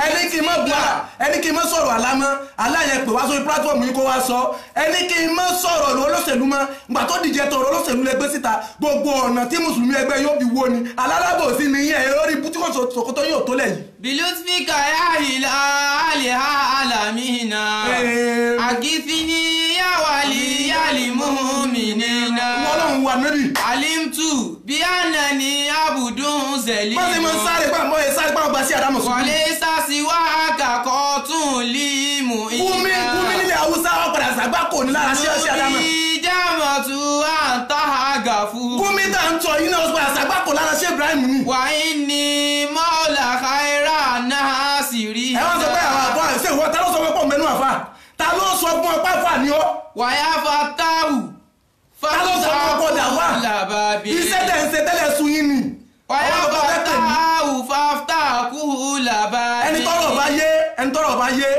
ẹni kí n mọ̀ gbà ẹni kí n mọ̀ sọ̀rọ̀ àlámọ́ aláyẹ pè wá sórí platform yìí kó wá sọ ẹni kí n mọ̀ sọ̀rọ̀ olóṣèlú mọ́ gbà tó díje tọ̀rọ̀ olóṣèlú lẹ gbé síta gbogbo ọ̀nà tí mùsùlùmí ẹgbẹ́ yóò fi wó ni alálábòsí ni yẹn lórí bútíkọ̀ ṣòkòtò yóò tó lẹ̀ yìí. Bilutfika ya ila aliha alamina. Agithini ya wali ya limuminina. Ọlọ́run wà níbí. Alimtu bí ànàní abudun zẹ̀lí. Wọ́n ti mọ sáré pa mọ́ ẹ sáré pa ọgbà sí àdámọ̀ sùn. Wọlé sásìwá àkàkọ́ tún límù iná. Gúnmi gúnmi nílẹ̀ Haúsá wọn padà sàgbà kò ní lára sí ọṣẹ àdámọ̀. Ìjàmọ̀ tu àǹtá àgàfù. Gúnmi tá à ń tọ yín náà wọn padà sàgbà kò lára sí Ibrahim ni. Wà á ní mọ́ọ̀lá káírà náà sì rí. Ẹ wọ́n sọ pé àwọn àbọ̀ ṣé ìwọ ta ló sọ pé mẹ́nu àfa ta ló sọ fún ọ pàfà ni ọ. Wàyà fatahu. Ta ló sọ fún ọkọ dà wá iṣẹ́ tẹ̀ ń ṣe tẹ́lẹ̀ sun yín ni. Wàyà fatahu faftahu làbàbí. Ẹni tọ́rọ̀ bá yé ẹni tọ́rọ̀ bá yé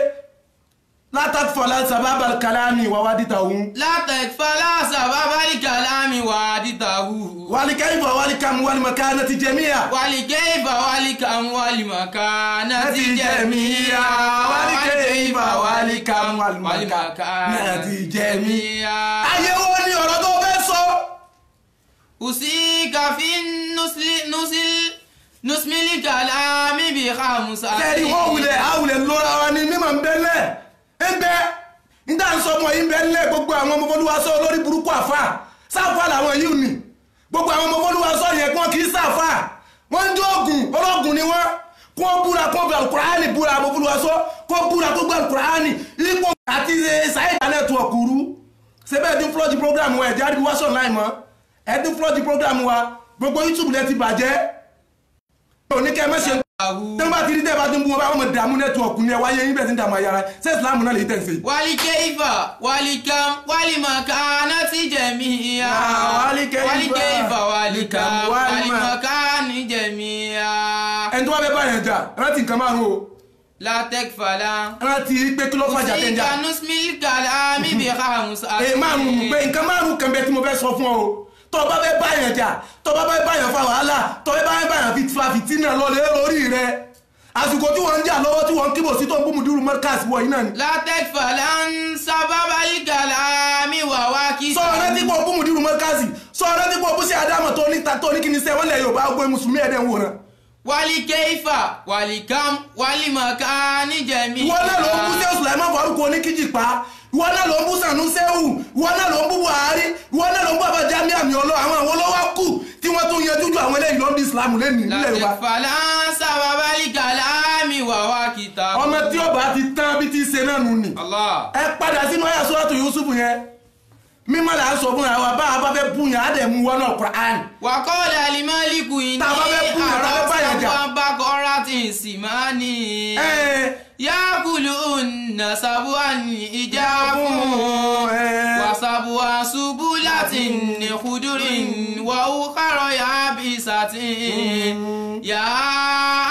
látàkfọlá sábàbà kàlámì wà wá dìtà òun. Látàkfọlá sábàbà kàlámì wà dìtà òun. Wàlíkẹ́yìnfà wàlíkàmù wàlímọ̀ká náà ti jẹ míyà. Wàlíkẹ́yìnfà wàlíkàmù wàlímọ̀ká náà ti jẹ míyà. Wàlíkẹ́yìnfà wàlíkàmù wàlímọ̀ká náà ti jẹ míyà. Ayé wo ni ọ̀rọ̀ tó fẹ́ sọ? Usika fi nusmili kalami bi khamsa. Tẹ̀rí wọ́n wulẹ̀ àwulẹ̀ lọ́ra wa ni mímọ̀ ń bẹ́lẹ̀ ń bẹ́ ń dá ń sọ ọmọ yìí ń bẹ́lẹ̀ gbogbo àwọn ọmọ Fọlúwasọ olórí burúkú àfà sáfà làwọn yìí nì gbogbo àwọn ọmọ Fọlúwasọ yẹn kí wọ́n kì í sáfà wọ́n ń dóògùn ológun ni wọ́n kó búra kó gba Kùránì búra ọmọ Fọlúwasọ kó búra kó gba Kùránì ipò àti ṣáìdá network rú ṣe bẹ́ẹ̀ dín flọ́ọ̀dì program wa ẹ̀jẹ̀ àdìbí wáṣọ̀ láì mọ́ ẹ̀ dín flọ́ọ̀dì program wa gbogbo YouTube lẹ ti bàjẹ́ oníkẹ́ mẹ́sẹ̀ tí wọ́n bá ti rí tẹ́ bá ti ń bú wọn bá wọn mọ̀ dààmú nẹ́tíwọ̀kù ni ẹ wáyé yín bẹ́ẹ̀ ti ń dààmú ayára ṣé ìsìlámù náà lè tẹ̀ sí. Wàlíkẹ́yìfà wàlíkàm wàlímọ̀ká náà ti jẹ̀míyà. Wàlíkẹ́yìfà wàlíkàm wàlímọ̀ká ní jẹ̀míyà. Ẹni tó bá fẹ́ bá yẹn jà rántí nǹkan márùn o. Látẹ́kfàlà. Rántí pé kí ló fàjà tẹ́ ń jà. Òsì nusmil kalami bi khamsa. Èè márùn-ún pé nǹkan márùn-ún kan bẹ tí mo fẹ́ sọ fún ọ o. Tó bá fẹ́ bá yẹn jà tó bá fẹ́ bá yẹn fa wàhálà tó bá fẹ́ bá yẹn fi fa fìtínà lọlé lórí rẹ àsìkò tí wọ́n ń jà lọ́wọ́ tí wọ́n ń kíbò sí tó ń bú mùdúrú mọ́kàsí wọ̀ yìí náà ni. Látẹ́kfàlà ń sábàbà kalami wà wá kí. Sọ ọ̀rẹ́ tí kò bú mùdúrú mọ́kàsí sọ ọ̀rẹ́ tí kò bú sí àdámọ̀ tó ní tó ní kí ni sẹ́ wọ́n lẹ̀ Yorùbá gbé mùsùlùmí ẹ̀dẹ̀ ń wòran. Wàlíkẹ́yìfà wàlíkàm wàlímọ̀ká níjẹ̀mí. Ìwọ náà ló ń bú sí Sùlàímán Fárúkù oníkíjìpá ìwọ náà ló ń bú Sànúsẹ́hù ìwọ náà ló ń bú Buhari ìwọ náà ló ń bú Àbájáde àmì ọlọ́ àwọn àwọn olówó kù tí wọ́n tún yanjú ju àwọn eléyìí ló ń bí Islam lẹ́nu nílẹ̀ Yorùbá. Látẹ̀fàlà ń sábàbálì kàlámì wà wá kìtà. Ọmọ tí ó bá ti tán bí ti ṣe náà nù ni. Ẹ padà sínú àyà Suratu Yusuf yẹn mímọ́ là ń sọ fúnra wa bá a bá fẹ́ bú yàn á dẹ̀ mú wọnú Qur'an. Wàkọ́ọ̀lẹ̀ alimálíkù yìí ní àrọ́ bá tí ń sì máa ní. Yaakuluhunna sab'an ijafun wa sab'a subulatin khudurin wa ukhra yabisatin. Ya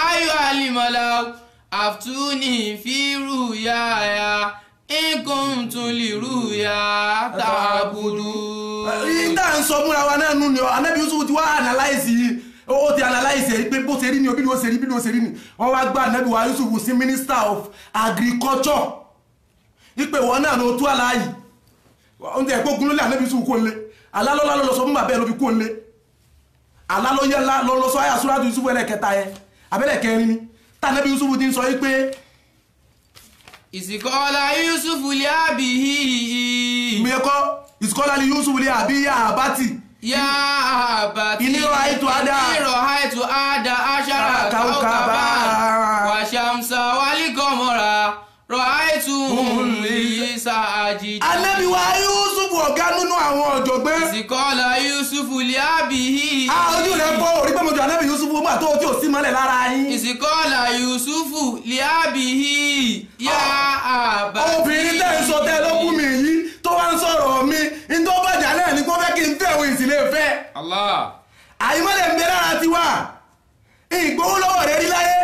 ayyuhal mala'u aftuni fi ru'yaya in kuntum li ru'ya ta'budun. Ìdá ń sọ fúnra wa náà nù ni Ànábì Yusuf ti wá analyze yìí Ó ti analyse ẹ̀ pé bó ṣe rí ni, bí ló ṣe rí, bí ló ṣe rí ni. Wọ́n wá gba Ànábì wa Yusuf sí Minister of Agriculture. Ipe wọn náà ló tú àlá yìí. Wọ́n ti ẹ̀ gbógun lólè Ànábì Yusuf kó lé. Alálọ́lá ló lọ sọ fún bàbá ẹ̀ ló fi kó lé. Alálọ́yẹ́lá ló lọ sọ àyà Súrátù Yusuf ẹlẹ́kẹta yẹn. Abẹ́lẹ̀ kẹrin ni. Tànábì Yusuf ti ń sọ yìí pé Ìsìkọ́lá Yusuf lè àbíhí. Mẹ́kọ́ ìsìkọ́lá ni Yusuf lè àbí yá àbátì. Yá àbátì. Ìnírọ̀ àìtò àdá. Ìnírọ̀ àìtò àdá aṣára kàwkàbá. Wàṣàmsà wálíkọ̀mọ́ra. Rọ̀ àìtò lè sàájì. Ànábì wa Yusuf ọ̀gá nínú àwọn ọ̀jọ̀gbọ́n. Ìsìkọ́lá Yusuf lè àbíhí. A ojú rẹ̀ fọ́ orí pé mo jọ Ànábì Yusuf mú àtọ́ tí ò sí mọ́lẹ̀ lára yín. Ìsìkọ́lá Yusuf lè àbíhí. Yá àbátì. Obìnrin tẹ́ ń sọ tẹ́ ló bú mi yìí tó wá ń sọ̀rọ̀ mi ní tó bàjá náà ni kó fẹ́ kí n fẹ́ òun ìsìlẹ̀ fẹ́. Allah. Àìmọ́lẹ̀ ń bẹ lára tiwa. Ìgbowó lọ́wọ́ rẹ̀ rí láyé,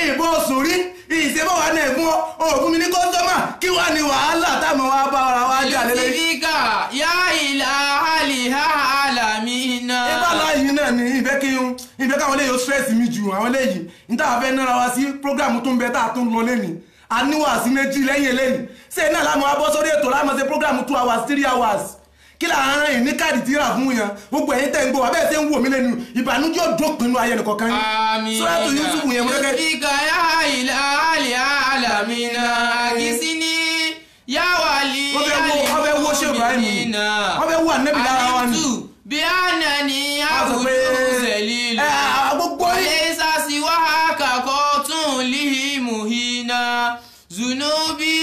ìbọn sùn rí, ìṣẹ́bọ̀ wà náà fún ọ, òfin mi ní kọ́sọ́mà kí wà ní wàhálà táwọn wá bá ara wa jà lélẹ́. Ìsìkà yá ìlà àlìhà àlàmínà. Ibà láàyè náà ni ìfẹ́ kí n ìfẹ́ káwọn eléyìí ó stress mi jù àwọn eléyìí ní táwa fẹ́ nára wa sí program tó ń bẹ tá a tún lọ lẹ́nìí. A ní wàásí méjì lẹ́yìn eléyìí. Ṣé náà láwọn abọ́ sórí ètò láwọn ṣe program 2 hours 3 hours? Kí là ń rìn ní káàdì tí rà fún yẹn? Gbogbo ẹ̀yin tẹ́ ń gbọ́ wa bẹ́ẹ̀ ṣe ń wò mí lẹ́nu ìbànújẹ́ ò dópin inú ayé nìkọ̀ọ̀kan yín. Àmín. Súrátù Yúsúfù yẹn mo fẹ́ kẹ́. Ìsìkà yá ìlà àlìhà àlàmínà. Àkísíní yá wàlí Wọ́n fẹ́ wó ṣé Ibrahim. Wọ́n fẹ́ wó Ànábì lára wa ni. Àlìmtù bí ànàní Wọ́n sọ pé àbùdó zẹ̀lílù. ẹ gbogbo yín. Lẹ́sà sí wá kàkọ́ tún líhì mùhínà. Zunubi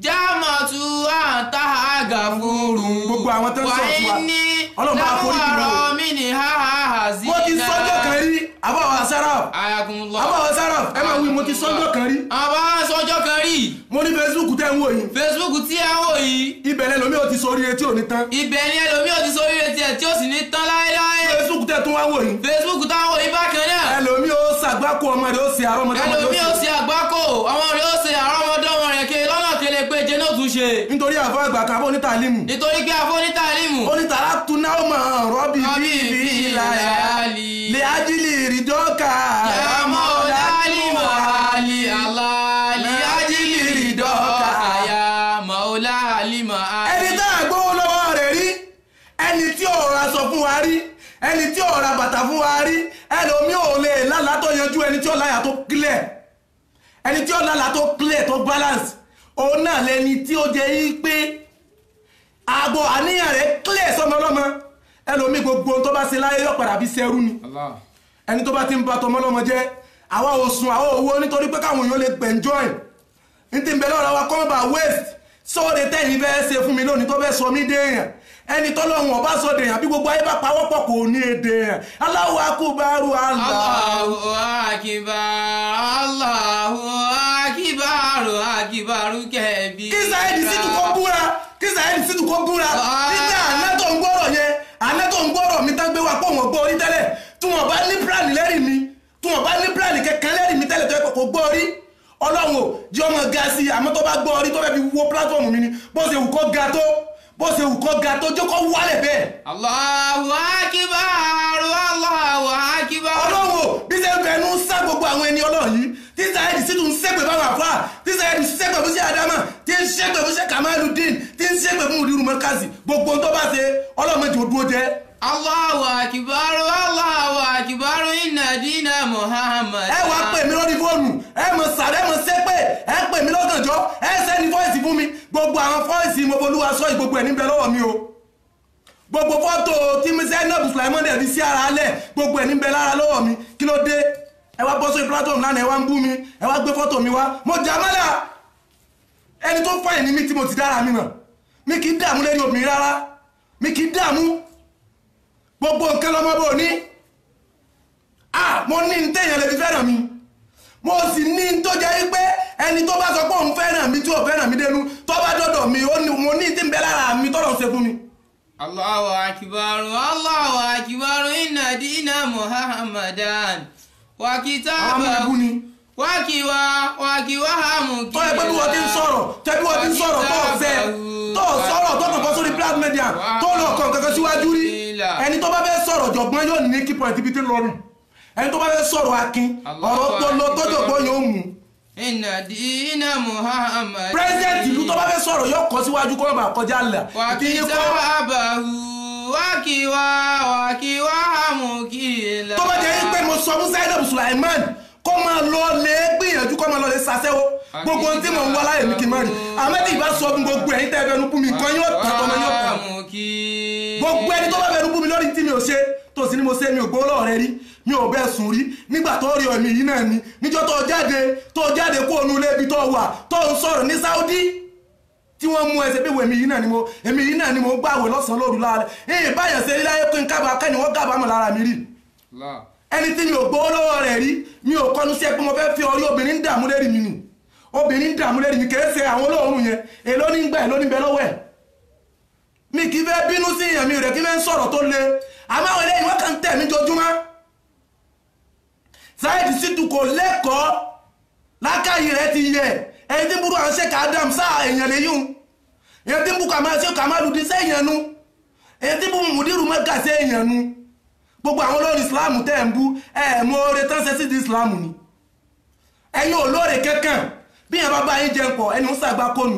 jámọ̀tú àǹtá àgàfúrú. Gbogbo àwọn tó ń sọ̀rọ̀ fún wa. Wàá ní Ọlọ́run bá forí jì wọ́n o. láwùrọ̀ mi ní háhá sí. Mo ti sọ́jọ́ kan rí àbáwọ̀ Saraf. Ayakunlọ. Àbáwọ̀ Saraf ẹ máa wí mo ti sọ́jọ́ kan rí. Àbá sọ́jọ́ kan rí. Mo ní Facebook tẹ́ ń wò yìí. Facebook tí ẹ ń wò yìí. Ibẹ̀ lẹ́lòmí ò ti sọ oríire tí ò ní tán. Ibẹ̀ ni ẹlòmí ò ti sọ oríire tiẹ̀ tí ó sì ní tán láéláé. Facebook tẹ́ tún wá wò yìí. Facebook táwọn wò yìí bákan náà. Ẹlòmí ó ṣàgbákò ọmọ rẹ̀ ó ṣe àrọ́mọdọ́mọ rẹ̀ ó Ẹlòmí ó ṣe. ṣe àgbákò ọmọ rẹ̀ ó ṣe àrọ́mọdọ́mọ rẹ̀ kiri lọ́nà kele pé jẹ́ náà tún ṣe. Nítorí àfọ àgbà kan onítàlímù. Nítorí pé afọ́nítàlímù. Onítàlá tún náà mọ̀ rọ́bì Rọ́bì bíbí bíi ìlàyà. ìlàyà. Lè ájílì ìrìdọ́kà. Yàmọ́ ọ̀làlímọ̀ àlì àlàlì ájílì rìdọ́kà. Yàmọ́ ọ̀làlímọ̀ àlì. Ẹni tá a gbówó lọ́wọ́ rẹ̀ rí, ẹni tí ò ra aṣọ fún wa rí, ẹni tí ò ra bàtà fún wa rí, ẹlòmí ò lè lálàá tó yanjú ẹni tí ó láyà tó clear, ẹni tí ó lálàá tó clear tó balance, òun náà lẹni tí ó jẹ́ yí pé àgbo àníyàn rẹ̀ clear sọmọ ọlọ́mọ. Ẹlòmí gbogbo ohun tó bá ṣe láyé yóò padà fi ṣẹrú ni. Ẹni tó bá ti ń ba tọmọ ọlọ́mọ jẹ́, àwa ò sùn àwa ò wo nítorí pé káwọn èèyàn lè enjoy. Ní ti ń bẹ lọ́rọ̀ wa kọ́ bá waste sóde tẹ́yìn fẹ́ ṣe fún mi lónìí tó fẹ́ sọ mí déèyàn. Ẹni tọ́lọ́hun ọba sọ dèèyàn bí gbogbo ayé bá pawọ́pọ̀ kò ní èdè èèyàn. Allahu akbar Allah. Allahu akbar, Allahu akbar, akbar kẹbi. Kí Saheed Shittu kó búra, kí Saheed Shittu kó búra. Nígbà àná tó ń gbọ́rọ̀ yẹn, àná tó ń gbọ́rọ̀ mi tán gbé wa pọ̀ wọ́n gbọ́ orí tẹ́lẹ̀. Tí wọ́n bá ní pílánì lẹ́rìí mi, tí wọ́n bá ní pílánì kẹ̀kẹ́ lẹ́rìí mi tẹ́lẹ̀ tó yẹ kó gbọ́ orí. Ọlọ́run ò jẹ́ ọmọ ga sí i, àmọ́ tó bá gbọ́ orí tó fẹ́ fi wo pílátọ́ọ̀mù mi ni, bó ṣe wù kó ga tó, bó ṣe wù kó ga tó, jókòó wálẹ̀ bẹ́ẹ̀. Allahu akbar, Allahu akbar. Ọlọ́run ò bí ṣe ń fẹnu sá gbogbo àwọn ẹni Ọlọ́run yìí, tí Saheed Shittu ń ṣépè fáwọn àfáà, tí Saheed ṣépè fún Sheikh Adama, tí ń ṣépè fún Sheikh Kamaludin, tí ń ṣépè fún Mudiru Markazi, gbogbo ohun tó bá ṣe Ọlọ́run méjì ó dúró jẹ́. Allahu akbar, Allahu akbar, inna dina Muhammad. Ẹ wá pè mí lórí fóònù, ẹ mọ sàrẹ́ mọ ṣépè, ẹ pè mí lọ́gànjọ́, ẹ sẹ́ni fọ́ìsì fún mi. Gbogbo àwọn fọ́ìsì mo bolúwa sọ yìí gbogbo ẹ̀ níbẹ̀ lọ́wọ́ mi o. Gbogbo fọ́tò tí Zainab Sulaiman dẹ̀ fi sí ara alẹ̀, gbogbo ẹ̀ níbẹ̀ lára lọ́wọ́ mi. Kí ló dé? Ẹ wá bọ́ sórí platform lánàá, ẹ wá ń bú mi, ẹ wá gbé fọ́tò mi wá. Mo jà mọ́lá. Ẹni tó fàyìn ní mi tí mo ti dára mi mọ̀. Mi kì í dààmú lérí obìnrin rárá. Mi kì í dààmú. Gbogbo nǹkan lọ́mọ bò ní. Mo ní ní téèyàn lè fi fẹ́ràn mi. Mo sì ní tó jẹ́ wípé ẹni tó bá sọ pé òun fẹ́ràn mi tí ò fẹ́ràn mi dénú, tó bá dọ́dọ̀ mi, mo ní tí ń bẹ lára mi tọ́lọ̀ ń ṣe fún mi. Allahu akbar, Allahu akbar, inna dina Muhammadan. Wa Àwọn ọmọ ibú kitabahu. ni. Wakiwa, wakiwa hamu Tó yẹ pé bí wọ́n ti ń sọ̀rọ̀, tẹ́ bí wọ́n ti ń sọ̀rọ̀ tó ọ̀fẹ́, tó sọ̀rọ̀ tó kàn bọ́ sórí plat media, tó lọ kàn kankan síwájú rí. Ẹni tó bá fẹ́ sọ̀rọ̀ jọ̀gbọ́n yóò ní key point ibi tí ń lọ nù. Ẹni tó bá fẹ́ sọ̀rọ̀ akin ọ̀rọ̀ polo tó jòkó yóò mú. Inna dina Muhammad. President ìlú tó bá fẹ́ sọ̀rọ̀ yóò kọ́ síwájú kó má bàa kọjá là. Tó bá jẹ́ pé mo sọ fún Zainab Sulaiman kó máa lọ lè gbìyànjú kó máa lọ lè ṣàṣẹ́wó gbogbo ohun tí mò ń wá láyè mi kì í má rí. Àmọ́ tí ìbá sọ fún gbogbo ẹ̀yin tẹ́ ẹ fẹnu bú mi nǹkan yóò tán tọmọ yóò tán. Gbogbo ẹni tó bá fẹnu bú mi lórí tí mi ò ṣe tó sì ní mo ṣe mi ò gbowó lọ́wọ́ rẹ rí mi ò bẹ́ẹ̀ sùn rí nígbà tó rí ọ̀mì yìí náà ni níjọ́ tó jáde kó onú ilé ibi tó wà tó ń sọ̀rọ̀ ní Saudi tí wọ́n mú ẹsẹ̀ bí èmi yìí náà ni mo gbàwé lọ́sàn-án lóru lára ẹ̀yìn báyọ̀ ṣe rí láyé pé ń kábàá kẹ́ni wọ́n kábàámọ̀ lára mi rí. Ẹni tí mi ò gbowó lọ́wọ́ rẹ̀ rí mi ò kọnu sí ẹ pé mo fẹ́ fi orí obìnrin ń dààmú lérí mi nì obìnrin ń dààmú lérí mi kìí ṣe àwọn olóòórùn yẹn èló ní gbà èló ní bẹ lọ́wọ́ ẹ̀. Mi kì í fẹ́ bínú sí èèyàn mi rẹ̀ kí fẹ́ ń sọ̀rọ̀ tó le àmọ́ àwọn eléyìí wọ́n kàn ń tẹ̀ mí jojúmọ́. Saheed Shittu kò lẹ́kọ̀ọ́ lákàyè rẹ̀ ti yẹ ẹni tí ń burú àwọn Sheikh Adam sáà èèyàn lè yún èyàn tí ń bú Sheikh Kamaludin sí èèyàn nu èyàn tí ń bú Mudiru Mẹ́kà sí èèyàn nu. Gbogbo àwọn olórin Islam tẹ́ ń bú ẹ̀ mọ oore tán ṣe sí di Islam ni ẹ̀yin olóore kankan bí yẹn bá bá yín jẹun pọ̀ ẹni ń sàgbà kónu.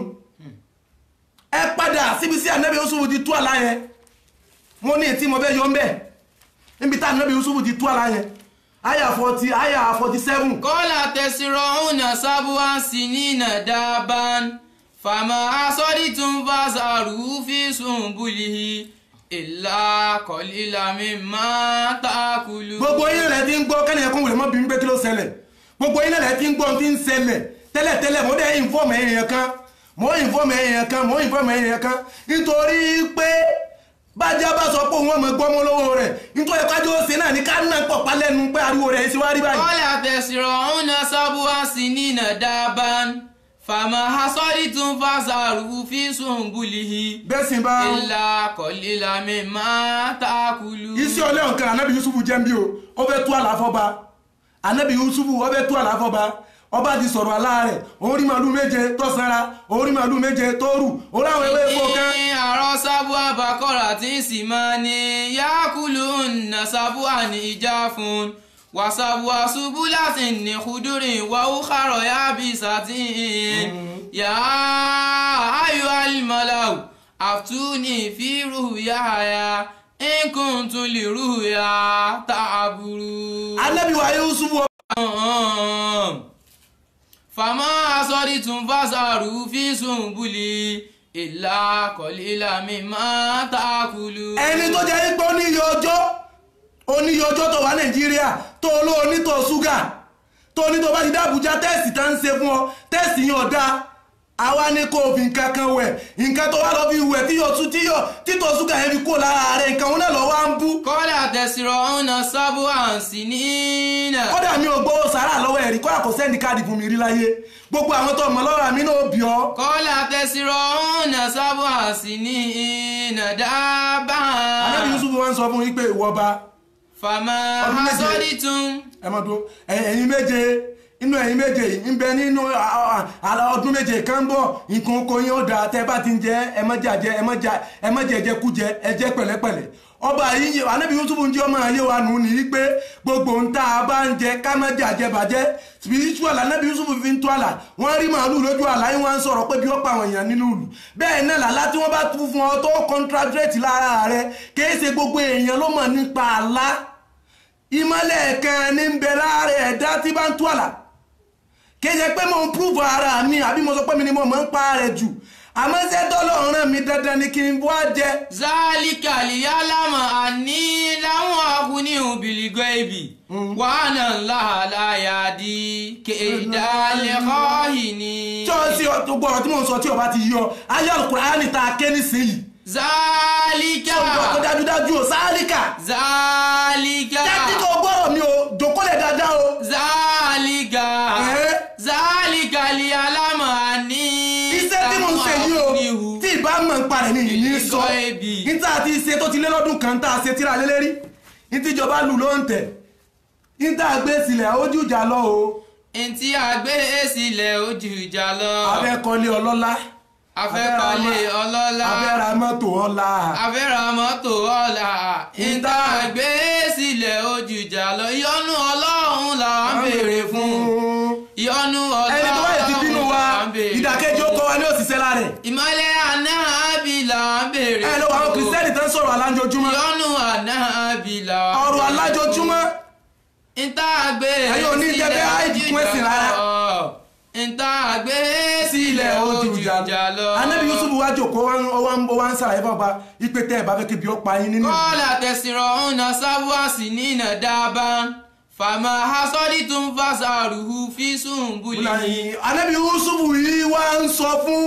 Ẹ padà síbi sí Ànábì Yusufu ti tú àlá yẹn mo ní ètí mo fẹ́ yọ ń bẹ̀ níbi tá Ànábì Yusufu ti tú àlá yẹn àyà 40 àyà 47. Kọ́lá tẹ̀sírọ̀húnà sábúà sinina dábàn fàmà asọ́dítún fàṣàrù fi sùnbùlì ìlà kọ̀lílà mi máa takùlù. Gbogbo yín rẹ̀ ti ń gbọ́ kẹ́ni ẹ̀kún wùlẹ̀ mọ́ bí ń gbé kí ló ṣẹlẹ̀ gbogbo yín rẹ̀ ti ń gbọ́ ti ń ṣẹlẹ̀ tẹ́lẹ̀tẹ́lẹ̀ mo dẹ̀ ìnfọ́ọ̀mù èèyàn kan mo ìnfọ́ọ̀mù èèyàn kan mo ìnfọ́ọ̀mù èèyàn kan nítorí pé bájá bá sọ pé òun ọmọ gbọ́mọ lọ́wọ́ rẹ̀ nítorí ẹ̀kájọ́ ó ṣe náà ní ká náà pọ̀ pa lẹ́nu pé ariwo rẹ̀ ṣe wá rí báyìí. Kọ́lá tẹ̀sírọ̀húnà sábúà sinina dábàn fàmà asọ́dítún fàṣàrù fi sùnbùlì bẹ́sìn bá ìlà kọ̀lílà mi máa takùlù. Iṣẹ́ ọlẹ́hùn kan Ànábì Yusufu jẹ́ ń bí o ó fẹ́ tú àlàfọ́ba Ànábì Yusufu ó fẹ́ tú àlàfọ́ba ọba ti sọ̀rọ̀ àlá rẹ̀ òun rí màálù méje tó sanra òun rí màálù méje tó rù òun láwọn ewé epo kan. Ní àárọ̀ sábúà bàkọ́rà tí ń sì máa ní yákùlù nà sábúà ní ìjà fún wàsàbùà ṣubú láti ní kúdúrìn wà ó kàrọ̀ yá bí sàtìn yá ayọ̀ alimọ̀láwù àtúní fírù yáyà nǹkan lè rú yá tààbùrù. Ànábì wa Yusufu fàmọ́ asọ́rí tún fàṣàrù fi sùnbùlì ìlà kọ̀lílà mi máa takùlù. Ẹni tó jẹ́ pé oníyẹ ọjọ́ tó wà Nàìjíríà tó olóò ṣúgà tó ní tó bá ti dé Àbújá tẹ́ẹ̀sì tá ń ṣe fún ọ tẹ́ẹ̀sì yẹn ọ̀dà àwa ní kó fi nǹkan kan wẹ̀ nǹkan tó wá lọ fi wẹ̀ títọ̀ ṣúgà yẹn fi kó lára rẹ̀ nǹkan òun náà lọ wá ń bú. Kọ́lá tẹ̀sírọ̀ ọ̀nà sábò àǹsì nínà. Kódà mi ò gbowó sàrà lọ́wọ́ ẹ̀rí kódà kò sẹ́ndì káàdì fún mi rí láyé gbogbo àwọn tó mọ̀ lọ́rọ̀ mi náà bí ọ. Kọ́lá tẹ̀sírọ̀ ọ̀nà sábò àǹsì nínà dábàá. Ànábì Yusufu wá ń sọ fún yín pé ìwọ bá. Fàmà asọ́dítún. Ẹ mọ̀ dún ẹ̀yin méje inú ẹ̀yin méje yìí ń bẹ nínú ọdún méje kan ń bọ̀ nǹkan oko yín ó dáa tẹ́ bá ti ń jẹ ẹ má jẹ ẹ má jẹ jẹkújẹ ẹ jẹ pẹ̀lẹ́pẹ̀lẹ́. Ọba yìí Ànábì Yusufu ń jẹ́ ọmọ ayé wa nù ní pé gbogbo ń tá a bá ń jẹ ká má jẹ àjẹbàjẹ́ spiritual Ànábì Yusufu fi ń tó àlà wọ́n rí màálù lójú àlá yín wọ́n ń sọ̀rọ̀ pé bí ó pa àwọn èèyàn nínú ìlú bẹ́ẹ̀ náà làlá tí wọ́n bá tú fún ọ tó contradict lára rẹ kìí ṣe gbogbo èèyàn ló mọ̀ nípa àlá ìmọ̀lẹ̀ kan ní ń bẹ lára ẹ̀dá tí bá ń tú àlà kìí ṣe pé mo ń prove ara mi àbí mo sọ pé mi ni mo mọ̀ ń pa rẹ̀ jù àmọ́ ṣé tọ́lọ́run rán mi dandan ni kí n wá jẹ. Zálíkà lìyálàmà àní láwọn akúní òbílígọ́ ibì wàhánà ńlá aláyàdí kéèdálẹ́kọ́hì ni. Tí o sì gbogbo ọ̀rọ̀ tí mò ń sọ tí o bá ti yọ ayé Al-Kùránì tá a ké nísìnyí. Zálíkà. Sọ̀rọ̀ tó dájúdájú o Zálíkà. Zálíkà. Tẹ́tí kò gbọ́rọ̀ mi o jòkólẹ̀ dáadáa o. Zálíkà. Zálíkà lìyálàmà àní. Iṣẹ́ tí mo ń ṣe yìí o tí ìbá mọ̀ ń parẹ̀ ní ìní sọ ní tá a ti ṣe tó ti lé lọ́dún kan tá a ṣe tíra lé lérí ní tíjọba lù ló ń tẹ̀ ní tá a gbé sílẹ̀ ojú ìjà lọ o. Ní tí a gbé sílẹ̀ ojú ìjà lọ. Afẹ́kọ́lé ọlọ́lá. Afẹ́kọ́lé ọlọ́lá. Afẹ́ra mọ́tò ọlá. Afẹ́ra mọ́tò ọlá. Ní tá a gbé sílẹ̀ ojú jùjà lọ. Ìyọ́nú Ọlọ́run là ń béèrè fún. Ìyọ́nú Ọlọ́run ẹni tó wáyé ti bínú wa là ń béèrè ìdàkejì ó kọ́ wa ní òṣìṣẹ́ lára ẹ̀. Ìmọ́lẹ̀ ànábì là ń béèrè ẹ lọ wọ àwọn kìrìsìtẹ́nì tó ń sọ̀rọ̀ alájojúmọ́. Ìyọ́nú ànábì là ń ọ̀rọ̀ alájojúmọ́. Ìta gbé Ẹ̀yin ò ní jẹ́ bẹ́ẹ̀ àìdí kún ẹ̀sìn rárá. Ìta gbé sílẹ̀ ojú ìjà lọ. Ànábì Yusuf wá jókòó wá ń ṣàlàyé fún ọba ipe tẹ́ ẹ̀ bá fẹ́ kébi ó pa yín nínú. Kọ́lá tẹ̀sírọ̀ ọ̀nà sábúàsì nínà dábàá fàmà hasọ́dí tún fàṣàrùhù fi sùnbùlì. Ànábì Yusuf yìí wá ń sọ fún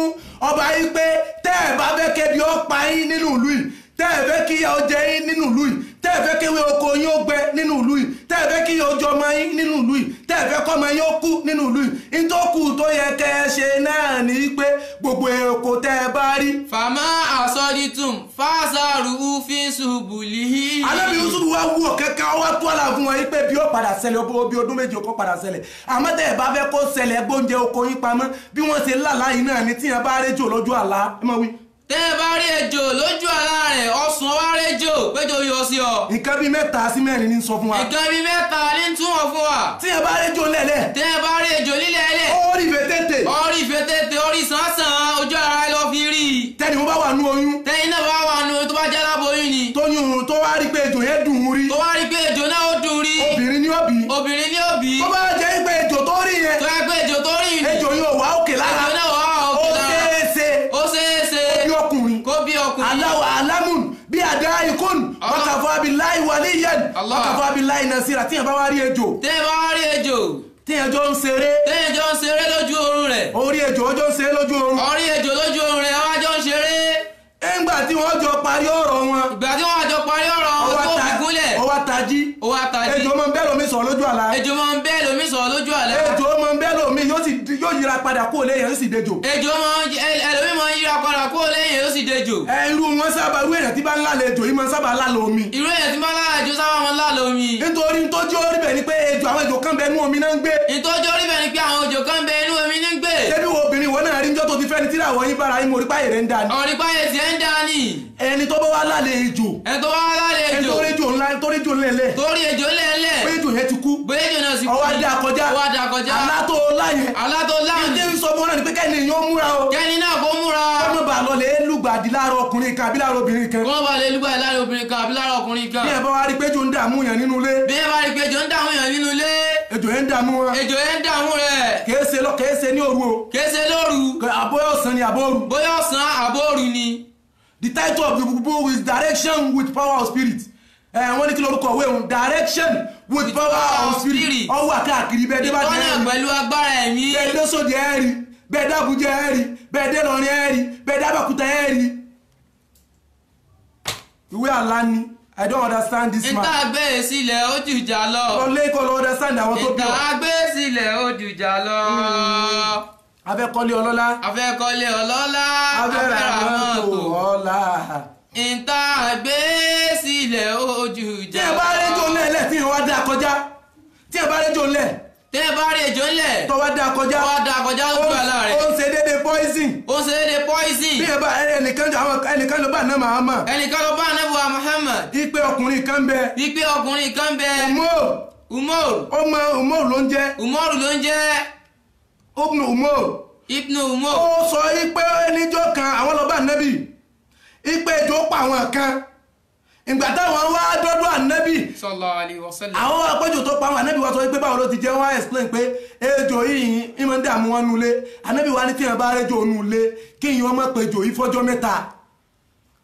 ọba yìí pé tẹ́ ẹ̀ bá fẹ́ kébi ó pa yín nínú ìlú yìí, tẹ́ ẹ̀ fẹ́ kí ìyà ó jẹ yín nínú ìlú yìí, tẹ́ ẹ̀ fẹ́ kéwé oko yín ó gbẹ nínú ìlú yìí, tẹ́ ẹ̀ fẹ́ kí ìyà ó jẹ ọmọ yín nínú ìlú yìí, tẹ́ ẹ̀ fẹ́ kọ́mọ yín ó kú nínú ìlú yìí, nítòkù tó yẹ kẹ́ ẹ ṣe náà ní pé gbogbo oko tẹ́ ẹ bá rí. Fàmà hasọ́dí tún fàṣàrùhù fi sùnbùlì. Ànábì Yusuf wá wú ọ̀kẹ́kẹ́ ọwọ́ tó àlà fún wọn yìí pé bí ó padà ṣẹlẹ̀ bí ọdún méje kó padà ṣẹlẹ̀, àmọ́ tẹ́ ẹ bá fẹ́ kó ṣẹlẹ̀ gbóúnjẹ oko yín pamọ́ bí wọ́n ṣe lálàá yìí náà ni tíyẹn bá réjò lójú àlá ẹ mọ̀ wí. Tẹ́ ẹ bá rí ejò lójú àlá rẹ̀ ọ̀sùn wá réjò péjọ yọ sí ọ. Nǹkan bíi mẹ́ta sí mẹ́rin ní sọ fún wa. Nǹkan bíi mẹ́ta ní túmọ̀ fún wa. Tí ẹ bá réjò lẹ́lẹ̀. Tẹ́ ẹ bá rí ejò lílẹ̀ ẹlẹ̀. Ó rí fètètè. Ó rí fètètè ó rí sánsan ojú ara lọ fi rí i. Tẹ́ni wọ́n bá wà nú oyún. Tẹ́ni náà bá wà nú oyún tó bá jẹ́ aláboyún ni. Tóyún tó wá rí pé ejò yẹn dùn ún rí. Tó wá rí pé ejò náà ó dùn rí. Obìnrin ni ó bí. Obìnrin ni ó bí. Tó bá jẹ́ pé ejò tó rí yẹn. Tó yẹ pé ejò tó rí yẹn. Ejò yóò wá òkè lára. Ejò náà wá òkè lára. Ó ṣeéṣe. Ó ṣeéṣe. Bí ọkùnrin. Kó bí ọkùnrin. Aláwọ̀ alámùn bí àdá ikún. Wákàfọ́ abiláì wàlíyàn. Wákàfọ́ abiláì nàṣírà. Tíyẹn bá wá rí ejò. Tíyẹn bá wá rí ejò. Tíyẹn jọ ń ṣeré. Tíyẹn jọ ń ṣeré lójú oorun rẹ̀. Orí ejò ó jọ ń ṣeré lójú oorun. Orí ejò lójú oorun rẹ̀ wá jọ ń ṣeré. Ńgbà tí wọ́n jọ parí ọ̀rọ̀ wọn. Ìgbà tí wọ́n jọ parí ọ̀rọ̀ wọn tó fi gúnlẹ̀. Ó wá tají. Ó wá tají. Ejò máa ń bẹ́ lómi sọ̀rọ̀ lójú àlá. Ejò máa ń bẹ́ lómi sọ̀rọ̀ lójú àlá. Ejò máa ń bẹ́ lómi yóò yíra padà kúrò lẹ́yìn yóò sì dejò. Ejò máa ń ẹlòmí máa ń yíra padà kúrò lẹ́yìn yóò sì dejò. Ẹ irú wọn sábà irú èèyàn tí bá ń lálẹ́ ejò yìí máa ń sábà lálẹ́ omi. Irú èèyàn tí bá ń lálẹ́ ejò sábà máa ń lálẹ́ omi. Nítorí ntójú orí bẹ̀ ni pé ejò àwọn ejò kan bẹ inú omi náà ń gbé. Ntójú orí bẹ̀ ni pé àwọn ejò kan bẹ inú omi ní ń gbé. Ṣebí wo obìnrin wọn náà rí njọ́ tó ti fẹ́ ni tíra àwọn yín bára yín mo rí páyè rẹ̀ ń dání. Ọ̀rí páyè tiẹ̀ ń dání. Ẹni tó bá wá lálẹ́ ejò. Ẹni tó bá wá lálẹ́ ejò. Ẹni tó rí ejò ńlá tó rí ejò ńlẹ̀lẹ̀. Tó rí ejò ńlẹ̀lẹ̀. Bóyá ejò yẹn ti kú. Bóyá ejò náà sì kú. Ó wá dá kọjá. Ó wá dá kọjá. Àlá tó láyẹn. Àlá tó láyẹn. Ìdí ń sọ fún wọn náà ni pé kẹ́ni yóò múra o. Kẹ́ni náà kó múra. Kọ́mọ bá lọ lè lùgbàdì láàárọ̀ ọkùnrin kan àbí láàárọ̀ obìnrin kan. Kọ́mọ bá lè lùgbàdì láàárọ̀ obìnrin kan àbí láàárọ̀ ọkùnrin kan. Bí ẹ bá wá rí pé ejò ń dààmú yẹn nínú ilé. Bí ẹ bá rí pé ejò ń dààmú yẹn nínú ilé. Ejò yẹn ń dààmú wọn. Ejò yẹn ń dààmú rẹ̀. Kèése lọ kèése ní òru o. Kèése lóru. Àbóyá ọ̀sán ni àbóòrù. Bóyá ọ̀sán àbóòrù ni. The title of the book is Direction with Power of Spirit. Wọ́n ní kí lorúkọ ìwé òun Direction with Power of Spirit. Ó wà káàkiri bẹ́ẹ̀ dé bá dé ẹ̀rí. Ìtọ́nà pẹ̀lú agbára ẹ̀mí. Bẹ́ẹ̀ dé Sódì ẹ̀rí, bẹ́ẹ̀ dé Àbújá ẹ̀rí, bẹ́ẹ̀ dé Ìlọrin ẹ̀rí, bẹ́ẹ̀ dé Abẹ́òkúta ẹ̀rí. Ìwé àlá ni. I don't understand this man. Ìta gbé sílẹ̀ ó jùjà lọ. Lọ lé kọ́ lọ understand àwọn tó bí ọ. Ìta gbé sílẹ̀ ó jùjà lọ. Afẹ́kọ́lé ọlọ́lá. Afẹ́kọ́lé ọlọ́lá. Afẹ́ra mọ́tò ọlá. Ìta gbé sílẹ̀ ó jùjà lọ. Tí ẹ bá réjò ńlẹ̀ tí ìwà dá kọjá. Tí ẹ bá réjò ńlẹ̀. Tí ẹ bá réjò ńlẹ̀. Tó wá dá kọjá. Tó wá dá kọjá lójú àlá rẹ̀. Ó ń ṣe déédéé poison. Ó ń ṣe déédéé poison. Bí ẹ bá ẹnìkan ló bá náà Muhammad. Ẹnìkan ló bá náà Muhammad. Ipe ọkùnrin kan bẹ. Ipe ọkùnrin kan bẹ. Umar. Umar. Ọmọ Umar ló ń jẹ́. Umar ló ń jẹ́. Ibn Umar. Ibn Umar. Ó sọ ipe níjọ́ kan àwọn lọ bá Ànábì. Ipe ejò pa àwọn kan. Ìgbà táwọn wá dọ́dọ̀ Ànábì. Sallallahu alaihi wasallam. Àwọn àpéjò tó pa àwọn Ànábì wa sọ pé báwo ló ti jẹ́ wọ́n á explain pé ejò yìí ń máa ń dààmú wọn nulẹ̀. Ànábì wa ní tí wọn bá rẹ́jò nulẹ̀ kí ìyẹn ọmọ péjò yìí fọ́jọ́ mẹ́ta.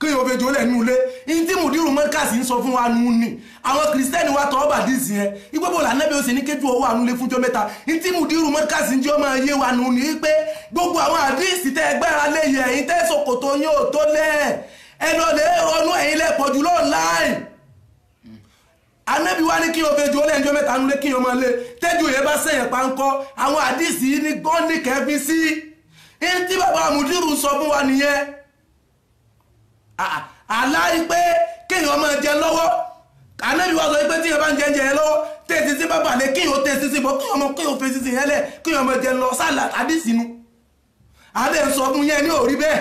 Kí ìyẹn òfejò lẹ̀ nulẹ̀. Ní tí Mùdírù Mọ́kàsí ń sọ fún wa nù ni. Àwọn Kìrìsìtẹ́nì wa tọ́ ọba díìsì yẹn. Igbó lànàbí ó sì ní kéjú owó ànulẹ̀ fúnjọ́ mẹ́ta. Ní tí Mùdírù Mọ́kàsí ń jẹ́ ọmọ yé wa nù ni pé gbogbo àwọn àdíìsì tẹ́ ẹgbẹ́ra lé yẹ ẹ̀yin tẹ́ ṣòkòtò yín ò tó lẹ̀. Ẹ lọ lè ronú ẹ̀yin lẹ pọ̀jù lọ́ọ̀láì. Ànábì wa ní kí o fẹ́ ju ó lẹ́njọ́ mẹ́ta nulẹ̀ kí o máa lé tẹ́jú yẹn bá sẹ̀yìn pánkọ́ àwọn àdìsí ní gọ́ọ̀nì kẹfí sí ní tí bàbá Mùdírù sọ fún wa nìyẹn. Àlárí pé kéèyàn máa jẹ lọ́wọ́. Ànábì wa sọ pé tí yẹn bá ń jẹ jẹ lọ́wọ́ tẹ̀sí sí bàbá lé kéèyàn tẹ̀sí sí bọ́ kéèyàn máa kéèyàn fèsì sí yẹn lẹ̀ kéèyàn máa jẹ lọ sálà àdìsí nu. Àdé ń sọ fún yẹn ní òrí bẹ́ẹ̀.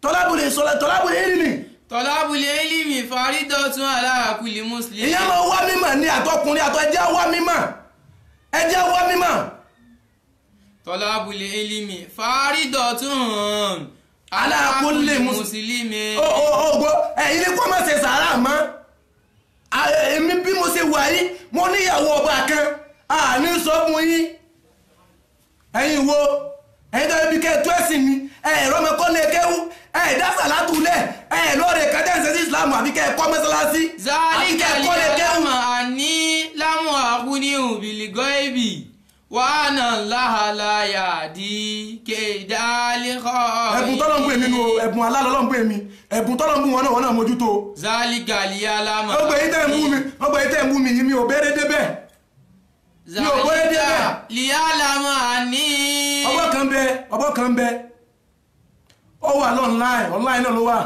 Tọ́lábùrẹ̀ ìrìnì. Talabul ilmi faridatun ala kulli muslim. Ìyẹn máa wá mímọ̀ ní àtọkùnrin àtọ ẹjẹ́ wá mímọ̀, ẹjẹ́ wá mímọ̀. Talabul ilmi faridatun ala kulli muslimi. Ó gbọ́ ẹ̀yin ní kó má ṣe sàárà mọ́. Èmi bí mo ṣe wà yìí, mo níyàwó ọba kan, àní sọ fún yín. Ẹ̀yin wo ẹ̀yin tó bí kẹ́ tó ẹ̀sìn mi, ẹ̀rọ mẹ́kọ́ lè kéwú, ẹ̀ẹ́dásà látúlẹ̀, ẹ̀ẹ́lọ́rẹ̀ kẹ́tẹ́ǹsẹ̀ sí Islam àbí kẹ́ ẹ̀kọ́ mọ́sálásí àbí kẹ́ ẹ̀kọ́ lè kéwú. Zálíkà àní lámù àkúní òbílígọ́ ibì wàhánà láhàláyà dí kéèdálẹ́kọ̀. Ẹ̀bùn tọ́lọ̀ ń bù èmi nu o, ẹ̀bùn alálọ́lọ́ ń bù èmi, ẹ̀bùn tọ́lọ̀ ń bù wọn náà, wọn náà mójútó. Zálíkà liyalama. Ọgbà yìí tẹ́ ń bú mi, ọgbà yìí tẹ́ ń bú mi yìí mi ò béèrè débẹ̀. Mi ò béèrè débẹ̀. Liyalama àní. Ọgbọ́n kan bẹ, ọgbọ́n kan bẹ. Ó wà lọ́nláìn, ọ̀nláìn náà ló wà.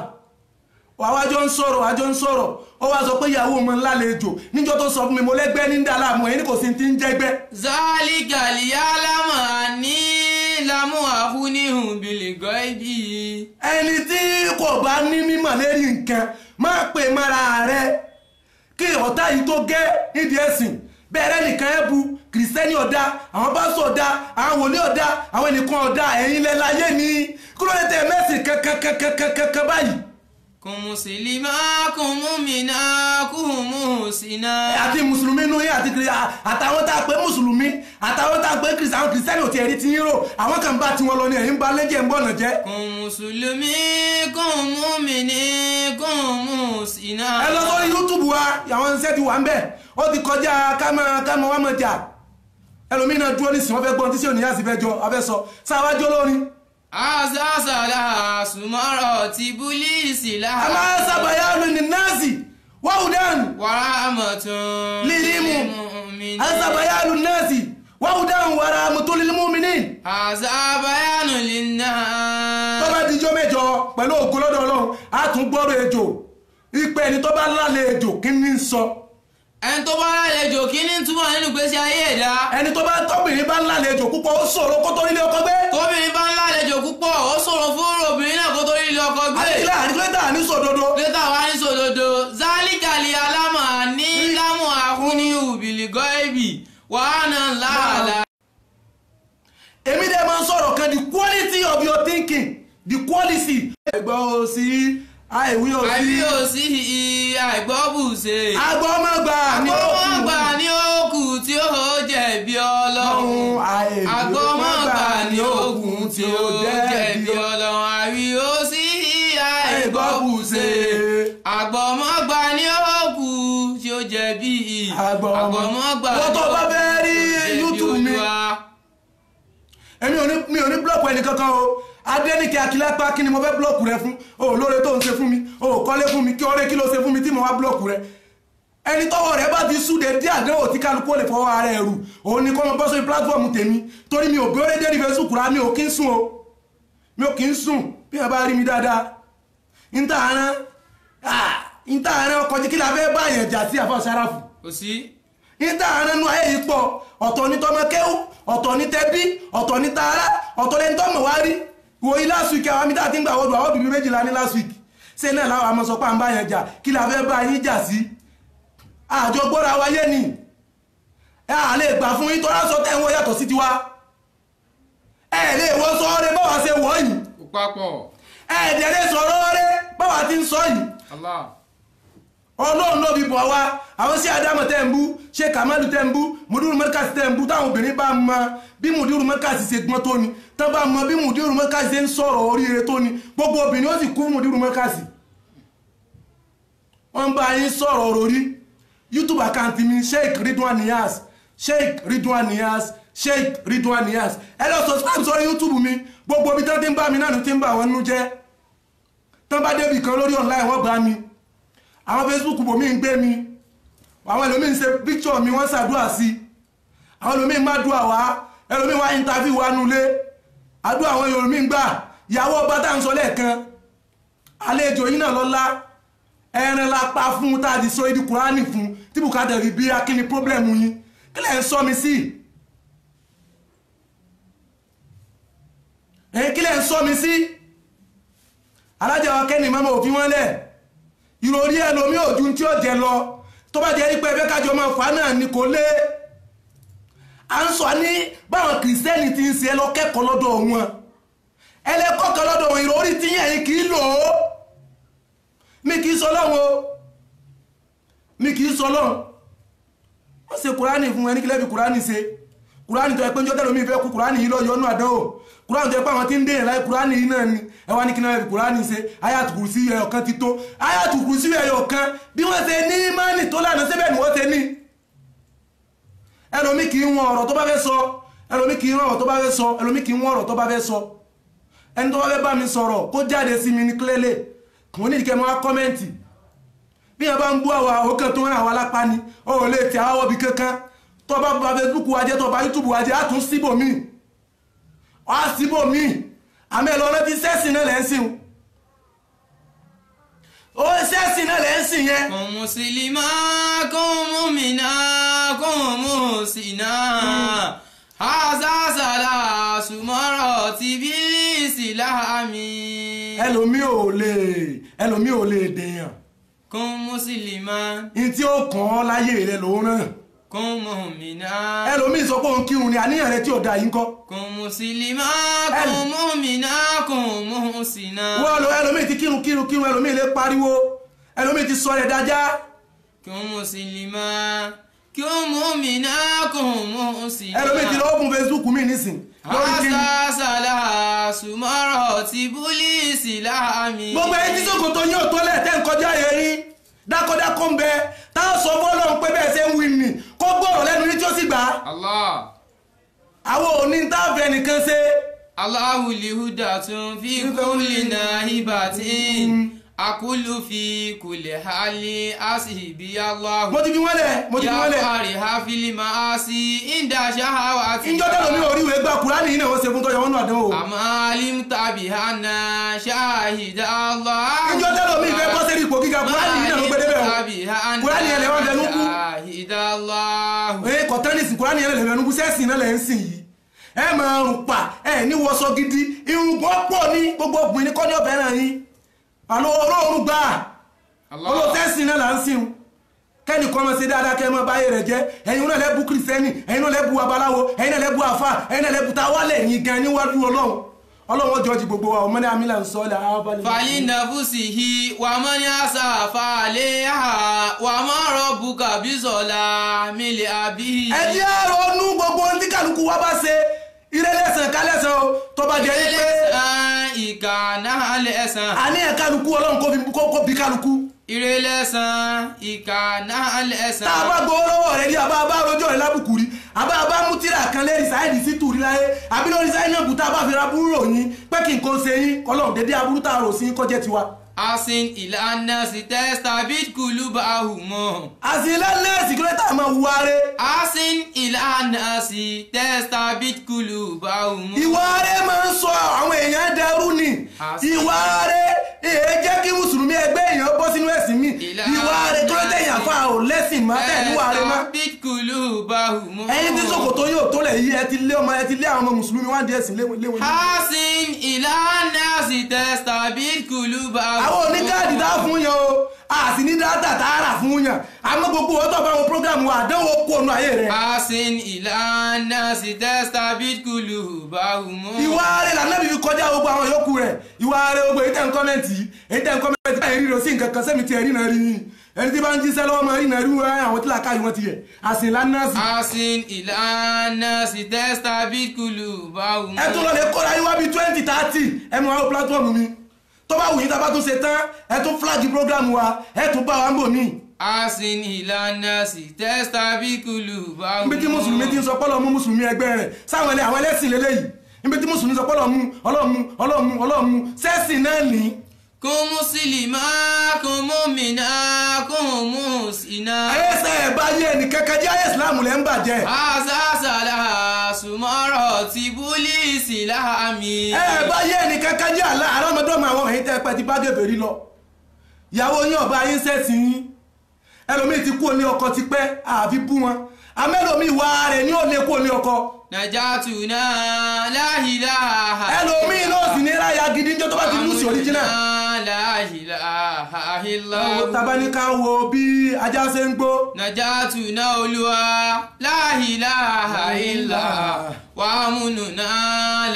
Àwa jọ ń sọ̀rọ̀, àjọ ń sọ̀rọ̀. Ó wá sọ pé ìyàwó mi lálejò. Níjọ́ tó sọ fún mi, mo lẹ́gbẹ́ ní dàlámù, ẹ̀yin ní kò sí ti ń jẹ́gbẹ́. Zálíkà liyalama àní lámú àhúníhùn bìlìgọ́ ibi. Ẹni tí kò bá ní mímọ̀ lérí nǹkan, má pè mọ́ra rẹ̀. Kí ọ̀tá yìí tó gẹ́ nídìí ẹ̀sìn. Bẹ́ẹ̀rẹ̀ nìkan ẹ̀ bu, kìrìsìtẹ́nì ọ̀dà, àwọn pásítọ̀ ọ̀dà, àwọn wòlíì ọ̀dà, àwọn ẹnìkan ọ̀dà, ẹ̀yin lẹ láyé ni. Kí ló dé tẹ mẹ́sìn kankankankankan báyìí? Kùn mùsùlùmá, kùn múmìnà, kùn mùsìnà. Àti mùsùlùmí inú yín àti àtàwọn tá a pè mùsùlùmí, àtàwọn tá a pè kìrìsìtẹ́nì, àwọn kìrìsìtẹ́nì ò tiẹ̀ rí ti yín rò, àwọn kan bá tiwọn lọ ni ẹ̀yin bá lẹ́jẹ̀ ń bọ̀nà jẹ́. Kùn mùsùlùmí, kùn múmìnì, kùn mùsìnà. Ẹ lọ sórí YouTube wa, àwọn iṣẹ́ ti wà ń bẹ̀, ó ti kọjá kámọ́ wá mọ̀ jà. Ẹlòmíì náà dúró nísìnyí, wọ́n fẹ́ gbọ́n tí sí òníyàn sì fẹ́ jọ, a fẹ́ sọ, sáwájú olórin. Azazala sumaro ti bulisi la. Amasabayanu ni nazi wawudan. Waramatun lilimu. Azabayanu nazi wawudan waramatun lilimuminin. Azabayanu linnas. Tó bá dijọ́ mẹ́jọ pẹ̀lú ògo lọ́dọ̀ Ọlọ́run, a tún gbọ́rọ̀ ejò. Ipe ẹni tó bá lálẹ́ ejò kí ni ń sọ? Ẹni tó bá lálejò kí ní túmọ̀ nínú ìgbésí ayé ẹ̀dá. Ẹni tó bá tọ́bìnrin bá lálejò púpọ̀ ó ṣòro kó tó rí ilé ọkọ gbé. Tóbìnrin bá ń lálejò púpọ̀ ó ṣòro fún obìnrin náà kó tó rí ilé ọkọ gbé. Àdìgílà àdìgílà ní sòdodo. Lẹ́tà wá ní sòdodo. Zálíkàlì alámà ní lámù àkúní òbílígọ́ ibì wàhánà láàlá. Èmi dẹ̀ máa ń sọ̀rọ̀ kan, the quality of your thinking, the quality. Ẹ̀gbọ́n ò sí àìwí ò sí. Àìwí ò sí àìgbọ́bùṣe. Agbọ́mọgbà ní òkú. Agbọ́mọgbà ní òkú tí ó jẹ̀bi Ọlọ́run. Agbọ́mọgbà ní òkú tí ó jẹ̀bi Ọlọ́run. Àìwí ò sí àìgbọ́bùṣe. Agbọ́mọgbà ní òkú tí ó jẹ̀bi. Agbọ́mọgbà ní òkú tí ó jẹ̀bi. Wọ́n tó bá fẹ́ rí YouTube mi. Èmi ò ní búlọ̀kù ẹnì kankan o. Adéníkẹ́ Akílápá kí ni mo fẹ́ búlọ̀kù rẹ fún? O lóore tó ń ṣe fún mi, o kọ́lé fún mi, kí ọ̀rẹ́ kí ló ṣe fún mi tí mo wá búlọ̀kù rẹ? Ẹni tọ́wọ́ rẹ bá ti súde dí àdánwò tí kálukú ò lè fọwọ́ ara ẹ̀ rù, òun ni kó mọ bọ́ sórí pílátífọ̀mù tèmi. Torí mi ò gbé dé ní Facebook rà, mi ò kí ń sùn o. Mi ò kí ń sùn bí ẹ bá rí mi dáadáa. Níta àárẹ̀ ọkọ̀ jí kí la fẹ́ bá yẹn jà sí àfọ̀ sáráfù. Kò sí. Níta àárẹ̀ nu ayé yìí pọ̀, ọ̀tọ̀ ní tọmọ kéwú, ọ̀tọ̀ ní tẹbí, ọ̀tọ̀ ní tààrà, ọ̀tọ̀ lẹni tọ́mọ̀ wá rí. Wo yí last week àwọn amíta tí ń gbà wọ́dù àwọn bíbí méjìlá ní last week. Ṣé náà láwọn àmọ́ sọ pé à ń bá yẹn jà, kí la fẹ́ bá yín jà sí? Àjọ gbọ́ra wáyé ni. Ẹ à lè gbà fún yín tọ́lá sọ tẹ́ ń wọ yàtọ̀ sí tiwa. Ẹ lè wọ sọ ọ́rẹ́ báwa ṣe wọ̀ yìí. Kò papọ̀. Ẹ dẹ̀ lè sọ̀rọ̀ ọ́rẹ́ báwa ti ń sọ yìí. Allah. Ọlọ́run ló fi bọ̀ wá. Àwọn sí Ádámù tẹ́ ń bú, ṣé Kàmálù tẹ́ ń bú, Mùdírù Mọ́kàsí tẹ́ ń bú, táwọn obìnrin bá mọ bí Mùdírù Mọ́kàsí ṣe gbọ́n tó ni, tán bá mọ bí Mùdírù Mọ́kàsí ṣe ń sọ̀rọ̀ oríire tó ni, gbogbo obìnrin ó sì kú Mùdírù Mọ́kàsí. Wọ́n bá yín sọ̀rọ̀ orí YouTube account mi, Sheikh Ridwan Niyas, Sheikh Ridwan Niyas, Sheikh Ridwan Niyas. Ẹ lọ subscribe sórí YouTube mi, gbogbo ibi tán ti ń bá mi náà ti ń bá wọn nú jẹ́. Tán bá débì kan lórí online wọ́n bá mi. Àwọn Facebook bòmí ń gbé mi, àwọn ẹlòmíì ń ṣe picture mi wọ́n ṣàdúrà sí, àwọn ẹlòmíì má dúà wá, ẹlòmíì wá interview wá nulẹ̀, àdúrà àwọn ẹlòmíì ń gbà. Ìyàwó ọba tá à ń sọ lẹ́ẹ̀kan, àlejò yìí náà lọ́lá, ẹran la pa fún tá a ti sọ ìdí Kùránì fún, tí bùkátà rí bí akíní problem yín, kí lẹ̀ ń sọ mi sí? Kí lẹ̀ ń sọ mi sí? Alájà wa kẹ́ni mọ́mọ́ òfin wọn lẹ̀. Ìròrí ẹlòmíì ò ju tí ó jẹ lọ. Tó bá jẹ́ pé ẹgbẹ́ kájọ máa fà náà ni kò lé. À ń sọ ní báwọn kìrìsìtẹ́nì ti ń ṣe ẹ lọ kẹ́kọ̀ọ́ lọ́dọ̀ wọn. Ẹlẹ́kọ̀ọ́kọ́ lọ́dọ̀ wọn, ìròrí tí yẹn kì í lò ó. Mi kì í sọ lọ́wọ́ o. Mi kì í sọ lọ́wọ́. Wọ́n ṣe kùránì fún ẹni kílẹ̀ fi kùránì ṣe. Kùránì tó ẹ pé ń jọ́ tẹ́lẹ̀ omi ìfẹ́ kú kùránì yìí lọ́yọ̀ ọ́nú àdánwò. Kùránì tó ẹ pé àwọn tí ń dèyàn láì kùránì yìí náà ni. Ẹ wá ní kí náà fi kùránì ṣe. Ayatul Kursi ẹyọ kan ti tó. Ayatul Kursi ẹyọ kan bí wọ́n ṣe ní mánì tó lànà síbẹ̀ ni wọ́n ṣe ní. Ẹlòmí kì í wọn ọ̀rọ̀ tó bá fẹ́ sọ. Ẹlòmí kì í wọn ọ̀rọ̀ tó bá fẹ́ sọ. Ẹlòmí kì í wọn ọ̀rọ̀ tó bá fẹ́ sọ. Ẹni tó bá fẹ́ bá mi sọ̀rọ̀ kó jáde sí mi ní clearly. Mo ní ìdíkẹ́ mọ́ wá kọ́mẹ́ǹtì. Bí yẹn bá ń bú àwa òkè tó ń ràn àwa lápá ni, ó ò lè tẹ àwọ̀ bí kankan. Tó bá bá Facebook wa jẹ́, tó bá YouTube wa jẹ́, á tún síbòmíì. Á síbòmíì. Àmì ẹ̀ lọ rántí sẹ́sìn náà lẹ́ ń sìn. Ó sẹ́sìn náà lẹ́ ń sìn yẹn. Kun muslima, kun mu'mina, kun muhsina. Haza salasu maratibil islami. Ẹlòmíì ò lè dèèyàn. Kun muslima. Ní tí ó kàn án láyé rẹ lòún ràn. Kun mu'mina. Ẹlòmíì sọ pé òun kírun ni àníyàn rẹ tí ò da yìí ń kọ́. Kun muslima, kun mu'mina, kun muhsina. Wọ́n lọ ẹlòmíì ti kírun kírun kírun, ẹlòmíì lè pariwo, ẹlòmíì ti sọ rẹ̀ dájá. Kun muslima, kun mu'mina, kun muhsina. Ẹlòmíì ti lọ open Facebook mi nísìn. Haza salasu maratibul islami. Gbogbo ẹni tí ṣòkòtò yín ò tó lẹ̀ tẹ́ ń kọjá erin dákọ́dákọ́ ń bẹ tá a sọ fọ́lọ́run pé bẹ́ẹ̀ ṣe ń wí nì kó gbọ́rọ̀ lẹ́nu ní tí ó sì gbà á. Allah. Àwọn òní tá a fẹ́ nìkan ṣe. Allahu lihudatun fi kulli nahibatin. Akulu fi kulli hali asibi Allahu. Mo ti fi wọ́n lẹ̀, mo ti fi wọ́n lẹ̀. Ya fariha fil maasi inda shahawati. Ìjọ́ tẹ́lẹ̀ mi ò rí ìwé gbà Kùránì yìí náà wọ́n ṣe fún tọ́jọ́ wọn náà àdánwò. Àmọ́ alim tàbí hana shahida Allah. Ìjọ́ tẹ́lẹ̀ mi ìfẹ́ bọ́ sẹ́rí ipò gíga Kùránì yìí náà ló gbé débẹ̀ o. Kùránì yẹn lè wọ́n fẹnu kú. Shahida Allah. Ee kọ̀tẹ́nìsì Kùránì yẹn lè fẹnu kú sẹ́sìn náà lẹ̀ ń sìn yìí. Ẹ máa rùn pa ẹ ní wọṣọ gidi irùngbọ̀n pọ̀ ní gbogbo obìnrin kọ́ ní ọ̀bẹ náà yín. Àlọ́ olóòórùn gbà olóòtẹ́sìn náà là ń sìn kẹ́ni kọ́ máa ṣe dáadáa kẹ́ máa báyé rẹ̀ jẹ́. Ẹ̀yin náà lẹ́bù kìrìsìtẹ́nì, ẹ̀yin náà lẹ́bù abaláwo, ẹ̀yin náà lẹ́bù àfà, ẹ̀yin náà lẹ́bù tá wálẹ̀ yín gan níwájú Ọlọ́run. Ọlọ́run ọjọ́ ti gbogbo wa ọmọ ní amílà ń sọ ọ́ lẹ́ àwọn Falinafusihi wa man asafa alayha wa ma rabbuka bizolamil abid. Ẹ jẹ́ ronú gbogbo ohun tí kálukú wa bá ṣe ìrẹ́lẹ̀sàn kálẹ̀sàn o tó bá jẹ́ pé ìkà náà lẹ́sàn. Àníyàn kálukú Ọlọ́run kó bí kálukú. Ìrẹ́lẹ̀sàn ìkà náà lẹ́sàn. Tá a bá gbowó lọ́wọ́ rẹ rí, àbá bá rojọ́ rẹ lábùkù rí, àbá bá mú tíra kan lérí sáyẹ́dì sí tùrí láyé, àbí lórí sáyẹ́dì náà bùtá bá fi ra búrò yín pé kí nǹkan ṣe yín kọ́lọ́run dédé aburú tá a rò sí kó jẹ́ tiwa. Asin ìlànà sí tẹ́sítàbí kùlùbà hùmọ̀. Asin ìlànà sí kílódé máa wúwa rẹ. Asin ìlànà sí tẹ́sítàbí kùlùbà hùmọ̀. Ìwà rẹ máa ń sọ àwọn èèyàn dẹrú ni. Ìwà rẹ èè jẹ́ kí mùsùlùmí ẹgbẹ́ èèyàn bọ́ sínú ẹ̀sìn mi. Ìwà rẹ kílódé èèyàn fa ò lẹ́sìn má tẹ̀ níwà rẹ má. Tẹ́sítàbí kùlùbà hùmọ̀. Ẹ̀yin tí ṣòkòtò yóò tó lẹ̀ yí ẹ ti lé ọmọ ẹ ti lé àwọn ọmọ mùsùlùmí wá di ẹ̀sìn léwọn. Asin ìlànà sí tẹ́sítàbí kùlùbà hùmọ̀. Àwọn oníkáàdì tá a fún yàn o, a sì ní dátà tá a rà fún yàn, àmọ́ gbogbo ọtọ̀ bá wọn prógrámù wa àdánwò kó ọ̀nà ayé rẹ̀. Asin ìlànà sí tẹ́sítàbí kùlùbà hùmọ̀. Ìwà rẹ̀ lànà bí fi kọjá gbogbo àwọn yòókù rẹ̀. Ìwà rẹ̀ gbogbo èyí tẹ̀ ń kọ́mẹ̀ntì yìí, èyí tẹ̀ ń kọ́mẹ̀ntì báyìí ríro sí nǹkan kan sẹ́mi ti ẹ̀rí náà rí yín. Ẹni tí bá ń jíṣẹ́ lọ́wọ́ máa rí náà rí wọn àwọn tí làákàyè wọn ti yẹ. Asin ìlànà sí. Asin ìlànà sí tẹ́sítàbí kùlùbà hùmọ̀. Ẹ tún lọ lè kóra yín wá bíi 20 30 ẹ mọ àwọn platform mi. Tó bá wù yín tá a bá tún ṣe tán ẹ tún flag program wa ẹ tún bá wa ń bò míì. Asin ìlànà sí tẹ́sítàbí kùlùbà hùmọ̀. Níbi tí mùsùlùmí ti ń sọ pọ́lọ́ mú mùsùlùmí ẹgbẹ́ rẹ̀ sáwọn ẹlẹ́ àwọn ẹlẹ́sìn lélẹ́yìí. Níbi tí mùsùlùmí sọ pọ́lọ́ mú ọlọ́mú ọlọ́mú ọlọ́mú sẹ́sìn náà ní. Kun muslima, kun mu'mina, kun muhsina. Ẹsẹ̀ ẹ̀ bá yé ẹnì kankan jẹ́ ayé ìsìlámù lẹ́ ń bàjẹ́. Haza salasu maratibul islami. Ẹ bá yé ẹnì kankan jẹ́ àlá àrọ́mọdọ́mọ àwọn ẹ̀yìn tẹ́ ẹ pẹ́ ti bá gèbè lọ. Ìyàwó yín ọba yín sẹ́sìn yín. Ẹlòmíì ti kú ní ọkọ tipẹ́ àfi bú wọn. Amẹ́lòmíì wà rẹ̀ ní òní kú ní ọkọ. Najatuna la ilaha. Ẹlòmíì náà sì ní ráyà gidi níjọ́ tó bá ti lùsì original. La ilaha illahu. Tabaníká wo bí ajá ṣe ń gbó. Najatuna Olúwa la ilaha illa wàmúnúná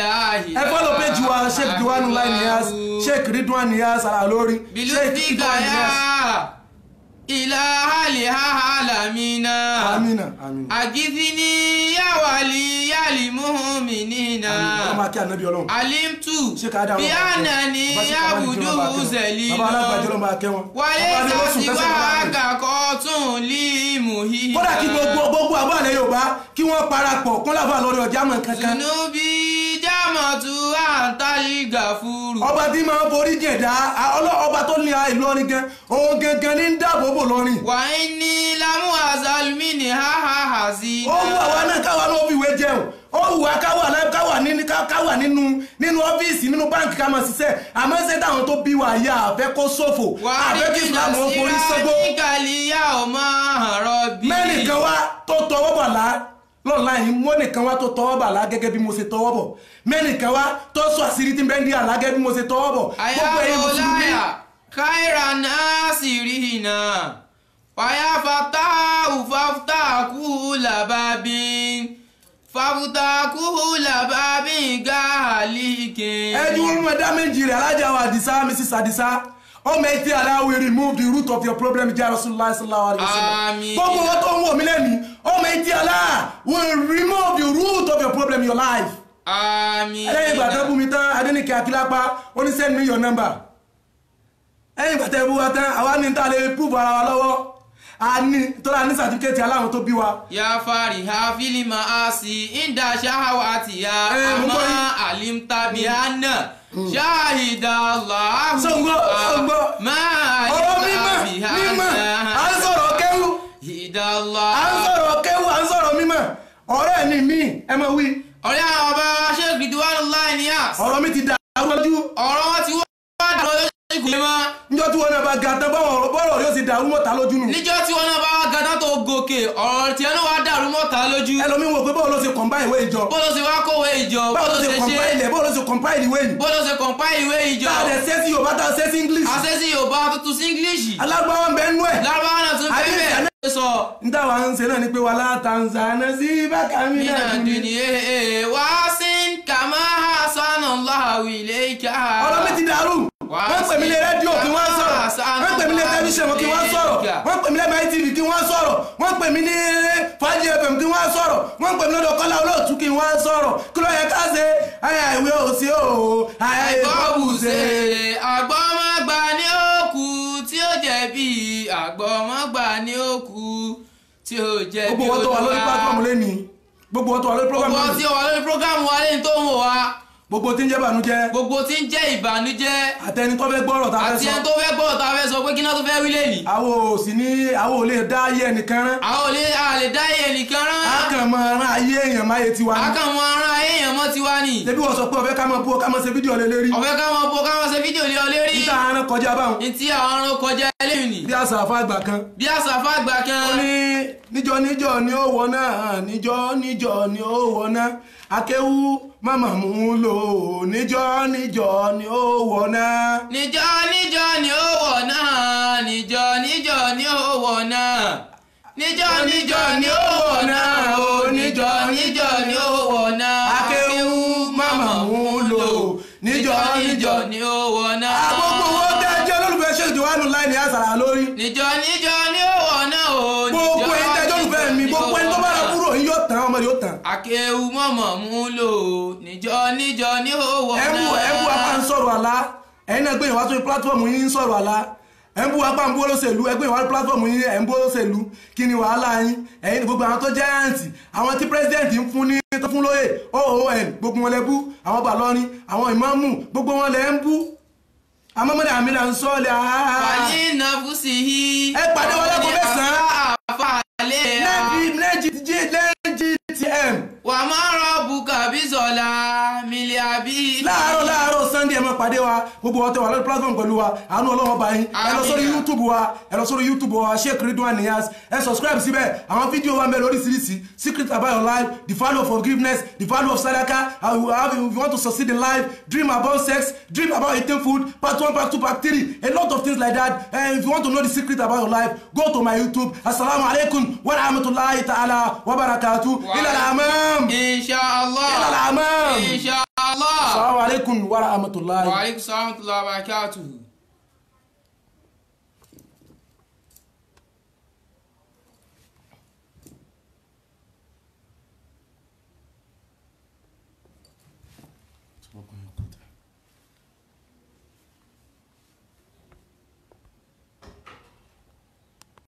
la ilaha. Ẹ fọ́lọ̀ péjì wa Sheikh Ridwanullahi Niyas, Sheikh Ridwan Niyas Al-Ilory, Sheikh Ridwan Niyas. Ilahali alamina. Amina, amina. Agithini yawali yali mu'minina. Ọmọ akẹ́ ànábì Ọlọ́run. Alimtu bí ànàní abudu zelilo. Bàbá alágbàjọ́ ló máa kẹ́ wọn. Wálé sàtiwá kàkọ́ tún lí muhina. Kódà kí gbogbo àbọ̀ àlẹ́ Yorùbá kí wọ́n parapọ̀ kún láfà lórí ọjà mọ̀ kankan. Zunubi jamatu antali gafuru. Ọba tí máa ń forí jẹ̀dá, ọba tó ní Ìlọrin gan, òun gangan ní ń dáàbò bò lọ́rin. Wà á ní lámú azalmi ní háháhá sí. Ó wù àwa náà káwa náà fi ìwé jẹun. Ó wù wá káwà nínú ọ́fíìsì, nínú báǹkì ká máa ṣiṣẹ́. Àmọ́ ṣé táwọn tó bí wa yá àfẹ́ kó ṣòfò, àfẹ́ kí Islam ó forí ṣógbó. Wà á ní kàlíyà ọmọ àrọ̀ bí. Mẹ́nìkan wá tó tọwọ́ bọ̀ lá lọ́la yìí, mọ́nìkan wá tó tọwọ́ bà lá gẹ́gẹ́ bí mo ṣe tọwọ́ bọ̀. Mẹ́nìkan wá tó sọ àṣírí tí ń bẹ́ ń di àlá gẹ́gẹ́ bí mo ṣe tọwọ́ bọ̀. Gbogbo ẹ̀yin mùsùlùmí. Káìrà náà sì rí iná. Wàyà fatahu faftaku lababin. Faftaku lababin gaalikin. Ẹjú orúmọ dá méjì rẹ̀ alájà wa Àdìsá, Mrs. Àdìsá. Almighty Allah will remove the root of your problem, Ja Rasulullah sallallahu alaihi wasallam. Àmín. Gbogbo wọn tó ń wò mí lẹ́nu, Almighty Allah will remove the root of your problem in your life. Àmín. Lẹ́yìn ìgbà tó bú mi tán, Adéníkẹ́ Akílápá, ó ní send me your number. Lẹ́yìn ìgbà tó bú wa tán, àwa ní ta lè prove ara wa lọ́wọ́. A ní tó ra ní certificate aláwọn tó bí wa. Ya fariha fili maasi inda shahawati ya Mo gbọ́ ama yín. alimta bi anna shahida Allahu. Sọ̀ngbọ́, sọ̀ngbọ́. Ma Ọ̀rọ̀ alimta mímọ̀, bi mímọ̀, anna à ń sọ̀rọ̀ kéwú. shahida Allah. À ń sọ̀rọ̀ kéwú, à ń sọ̀rọ̀ mímọ̀. Ọ̀rẹ́ mi, ẹ máa wí. Ọ̀rẹ́ àwọn ọba Sheikh Ridwanullahi Niyas. Ọ̀rọ̀ mi ti dàrú lójú. Ọ̀rọ̀ wọn ti wá dàrú lójú kò lè mọ́. Níjọ́ tí wọn náà bá ga tán, bọ́rọ̀ yóò sì dàrú mọ́ta lójú nù. Níjọ́ tí wọn náà bá ga tán tó gòkè, ọ̀rọ̀ tiẹ̀ náà wá dàrú mọ́ta lójú. Ẹlòmíín wò pé báwo ló ṣe compile ìwé ìjọ. Bó ló ṣe wá kówé ìjọ, bó Báwo ló ló ṣe ṣe ṣe, compile ilẹ̀, báwo ló ṣe compile ìwé yìí. bó ló ṣe compile ìwé ìjọ. Tá a dẹ̀ ṣe sí Yorùbá, tá a ṣe sí English. A ṣe sí Yorùbá tuntun sí English. Alágbáwá ń bẹ nú ẹ̀. Lárúbáwá náà tún Àbí bẹ́ẹ̀ bẹ́ẹ̀ sọ. N táwa ń ṣe náà ni pé wàhálà Tanzania sí bákà mí náà Mina dùn ní. dunya wasin kama hasanallahu ilayka. Ọ̀rọ̀ mi ti dàrú. Wọ́n pè mí lé rédíò kí wọ́n sọ̀rọ̀. Wọ́n pè mí lé tẹlifíṣàn kí wọ́n sọ̀rọ̀. Wọ́n pè mí lé MITV kí wọ́n sọ̀rọ̀. Wọ́n pè mí ní Fàájì FM kí wọ́n sọ̀rọ̀. Wọ́n pè mí lọ́dọ̀ Kọ́lá Olóòtú kí wọ́n sọ̀rọ̀. Kí ló yẹ ká ṣe? Àyà ìwé òsì o. Àyà ìwé òsì. Àgbọ̀bùsẹ̀ àgbọ̀mọ̀gbà ní òkú tí ó jẹ̀bi. Àgbọ̀mọ̀gbà ní òkú tí ó jẹ̀bi. Gbogbo wọn tó wà lórí platform lẹ́ni. Gbogbo wọn tó wà lórí program Gbogbo lẹ́ni. tí ó wà lórí program wa lẹ́ni tó ń wò wá. Gbogbo tí ń jẹ́ ìbànújẹ́. Gbogbo tí ń jẹ́ ìbànújẹ́. Àtẹni tó fẹ́ gbọ́rọ̀ tá a fẹ́ Àti sọ. ẹni tó fẹ́ gbọ́rọ̀ tá a fẹ́ sọ pé kí náà tó fẹ́ wí lẹ́nìí. Àwọn ò sì ní, àwọn ò lè dá ayé ẹnìkan rán. Àwọn ò lè, a lè dá ayé ẹnìkan rán. A kàn mọ ran ayé èèyàn máyé tiwa A ni. kàn mọ ran ayé èèyàn mọ́ tiwa ni. Ṣebí wọ́n sọ pé ọ̀fẹ́ ká máa bú ọ, ká máa ṣe fídíò lé lérí. Ọ̀fẹ́ ká máa bú ọ, ká máa ṣe fídíò lé ọ lérí. Níta aràn kọjá báwọn. Ní tí àwọn aràn kọjá eléyìí ni. Bí àṣà àfa àgbà kan. Bí àṣà àfa àgbà kan. Ó ní níjọ́ níjọ́ ni ó wọ náà, níjọ́ níjọ́ ni ó wọ náà. Akéwú màmá mú un lò, níjọ́ níjọ́ ni ó wọ náà. Níjọ́ níjọ́ ni ó wọ̀ náà, níjọ́ níjọ́ ni ó wọ̀ náà. Níjọ́ níjọ́ ni ó wọ̀ náà, o níjọ́ níjọ́ ni ó wọ̀ náà. Akéwú màmá mú un lò, níjọ́ níjọ́ ni ó wọ̀ náà. Àgbogbo owó tẹ́ jẹ́ olólùfẹ́ Sheikh Ridwanullahi Niyas Al-Ilory. Níjọ́ níjọ́ ni ó wọ̀ náà o. Gbogbo ẹ̀yin tẹ́ jẹ́ olólùfẹ́ mi, gbogbo ẹni tó bá ra kúrò yín yóò tán, ọmọ yóò tán. Akéwú mọ̀mọ̀ mú lò, níjọ́ níjọ́ ni ó wọ̀ náà. Ẹ ń bú apá ń sọ̀rọ̀ àlá, ẹ̀yin náà gbé ìwà sórí platform yín ń sọ̀rọ̀ àlá. Ẹ ń bú apá ń bú olóṣèlú, ẹ gbé ìwà platform yín ẹ̀ ń bú olóṣèlú. Kí ni wàhálà yín? Ẹ̀yin gbogbo àwọn tó jẹ́ àǹtì, àwọn tí president ń fún ní tó fún lóyè, OON, gbogbo wọn lẹ bú, àwọn Bàlọ́rin, àwọn ìmáàmù, gbogbo wọn lẹ ń bú. Àmọ́ àmì là ń sọ ọ́ lẹ́ àá. Fàyín náà fún sí i. Ẹ pàdé wa láago mẹ́sàn-án. Àfàlẹ́ NGTM. Wà má rọ̀ bùkà bí sọ̀la mílíàbí. Láàárọ̀ láàárọ̀ Sunday ẹ máa pàdé wa. Gbogbo ọtẹ wà lórí platform pẹ̀lú wa, àánú Ọlọ́run bá yín. Ẹ lọ sórí YouTube wa, ẹ lọ sórí YouTube wa, Sheikh Ridwan Niyas, ẹ subscribe síbẹ̀. Àwọn fídíò wa ń bẹ lóríṣiríṣi: secret about your life, the value of forgiveness, the value of sadaka, how if you want to succeed in life, dream about sex, dream about eating food, part 1, part 2, part 3, a lot of things like that. And if you want to know the secret about your life, go to my YouTube. Assalamu alaikum wa rahmatullahi ta'ala wa barakatuh. Ila al-amam. Inshallah. Ila al-amam. Inshallah. Assalamu alaikum wa rahmatullahi. Wa alaikum salam wa rahmatullahi wa barakatuh. Okay.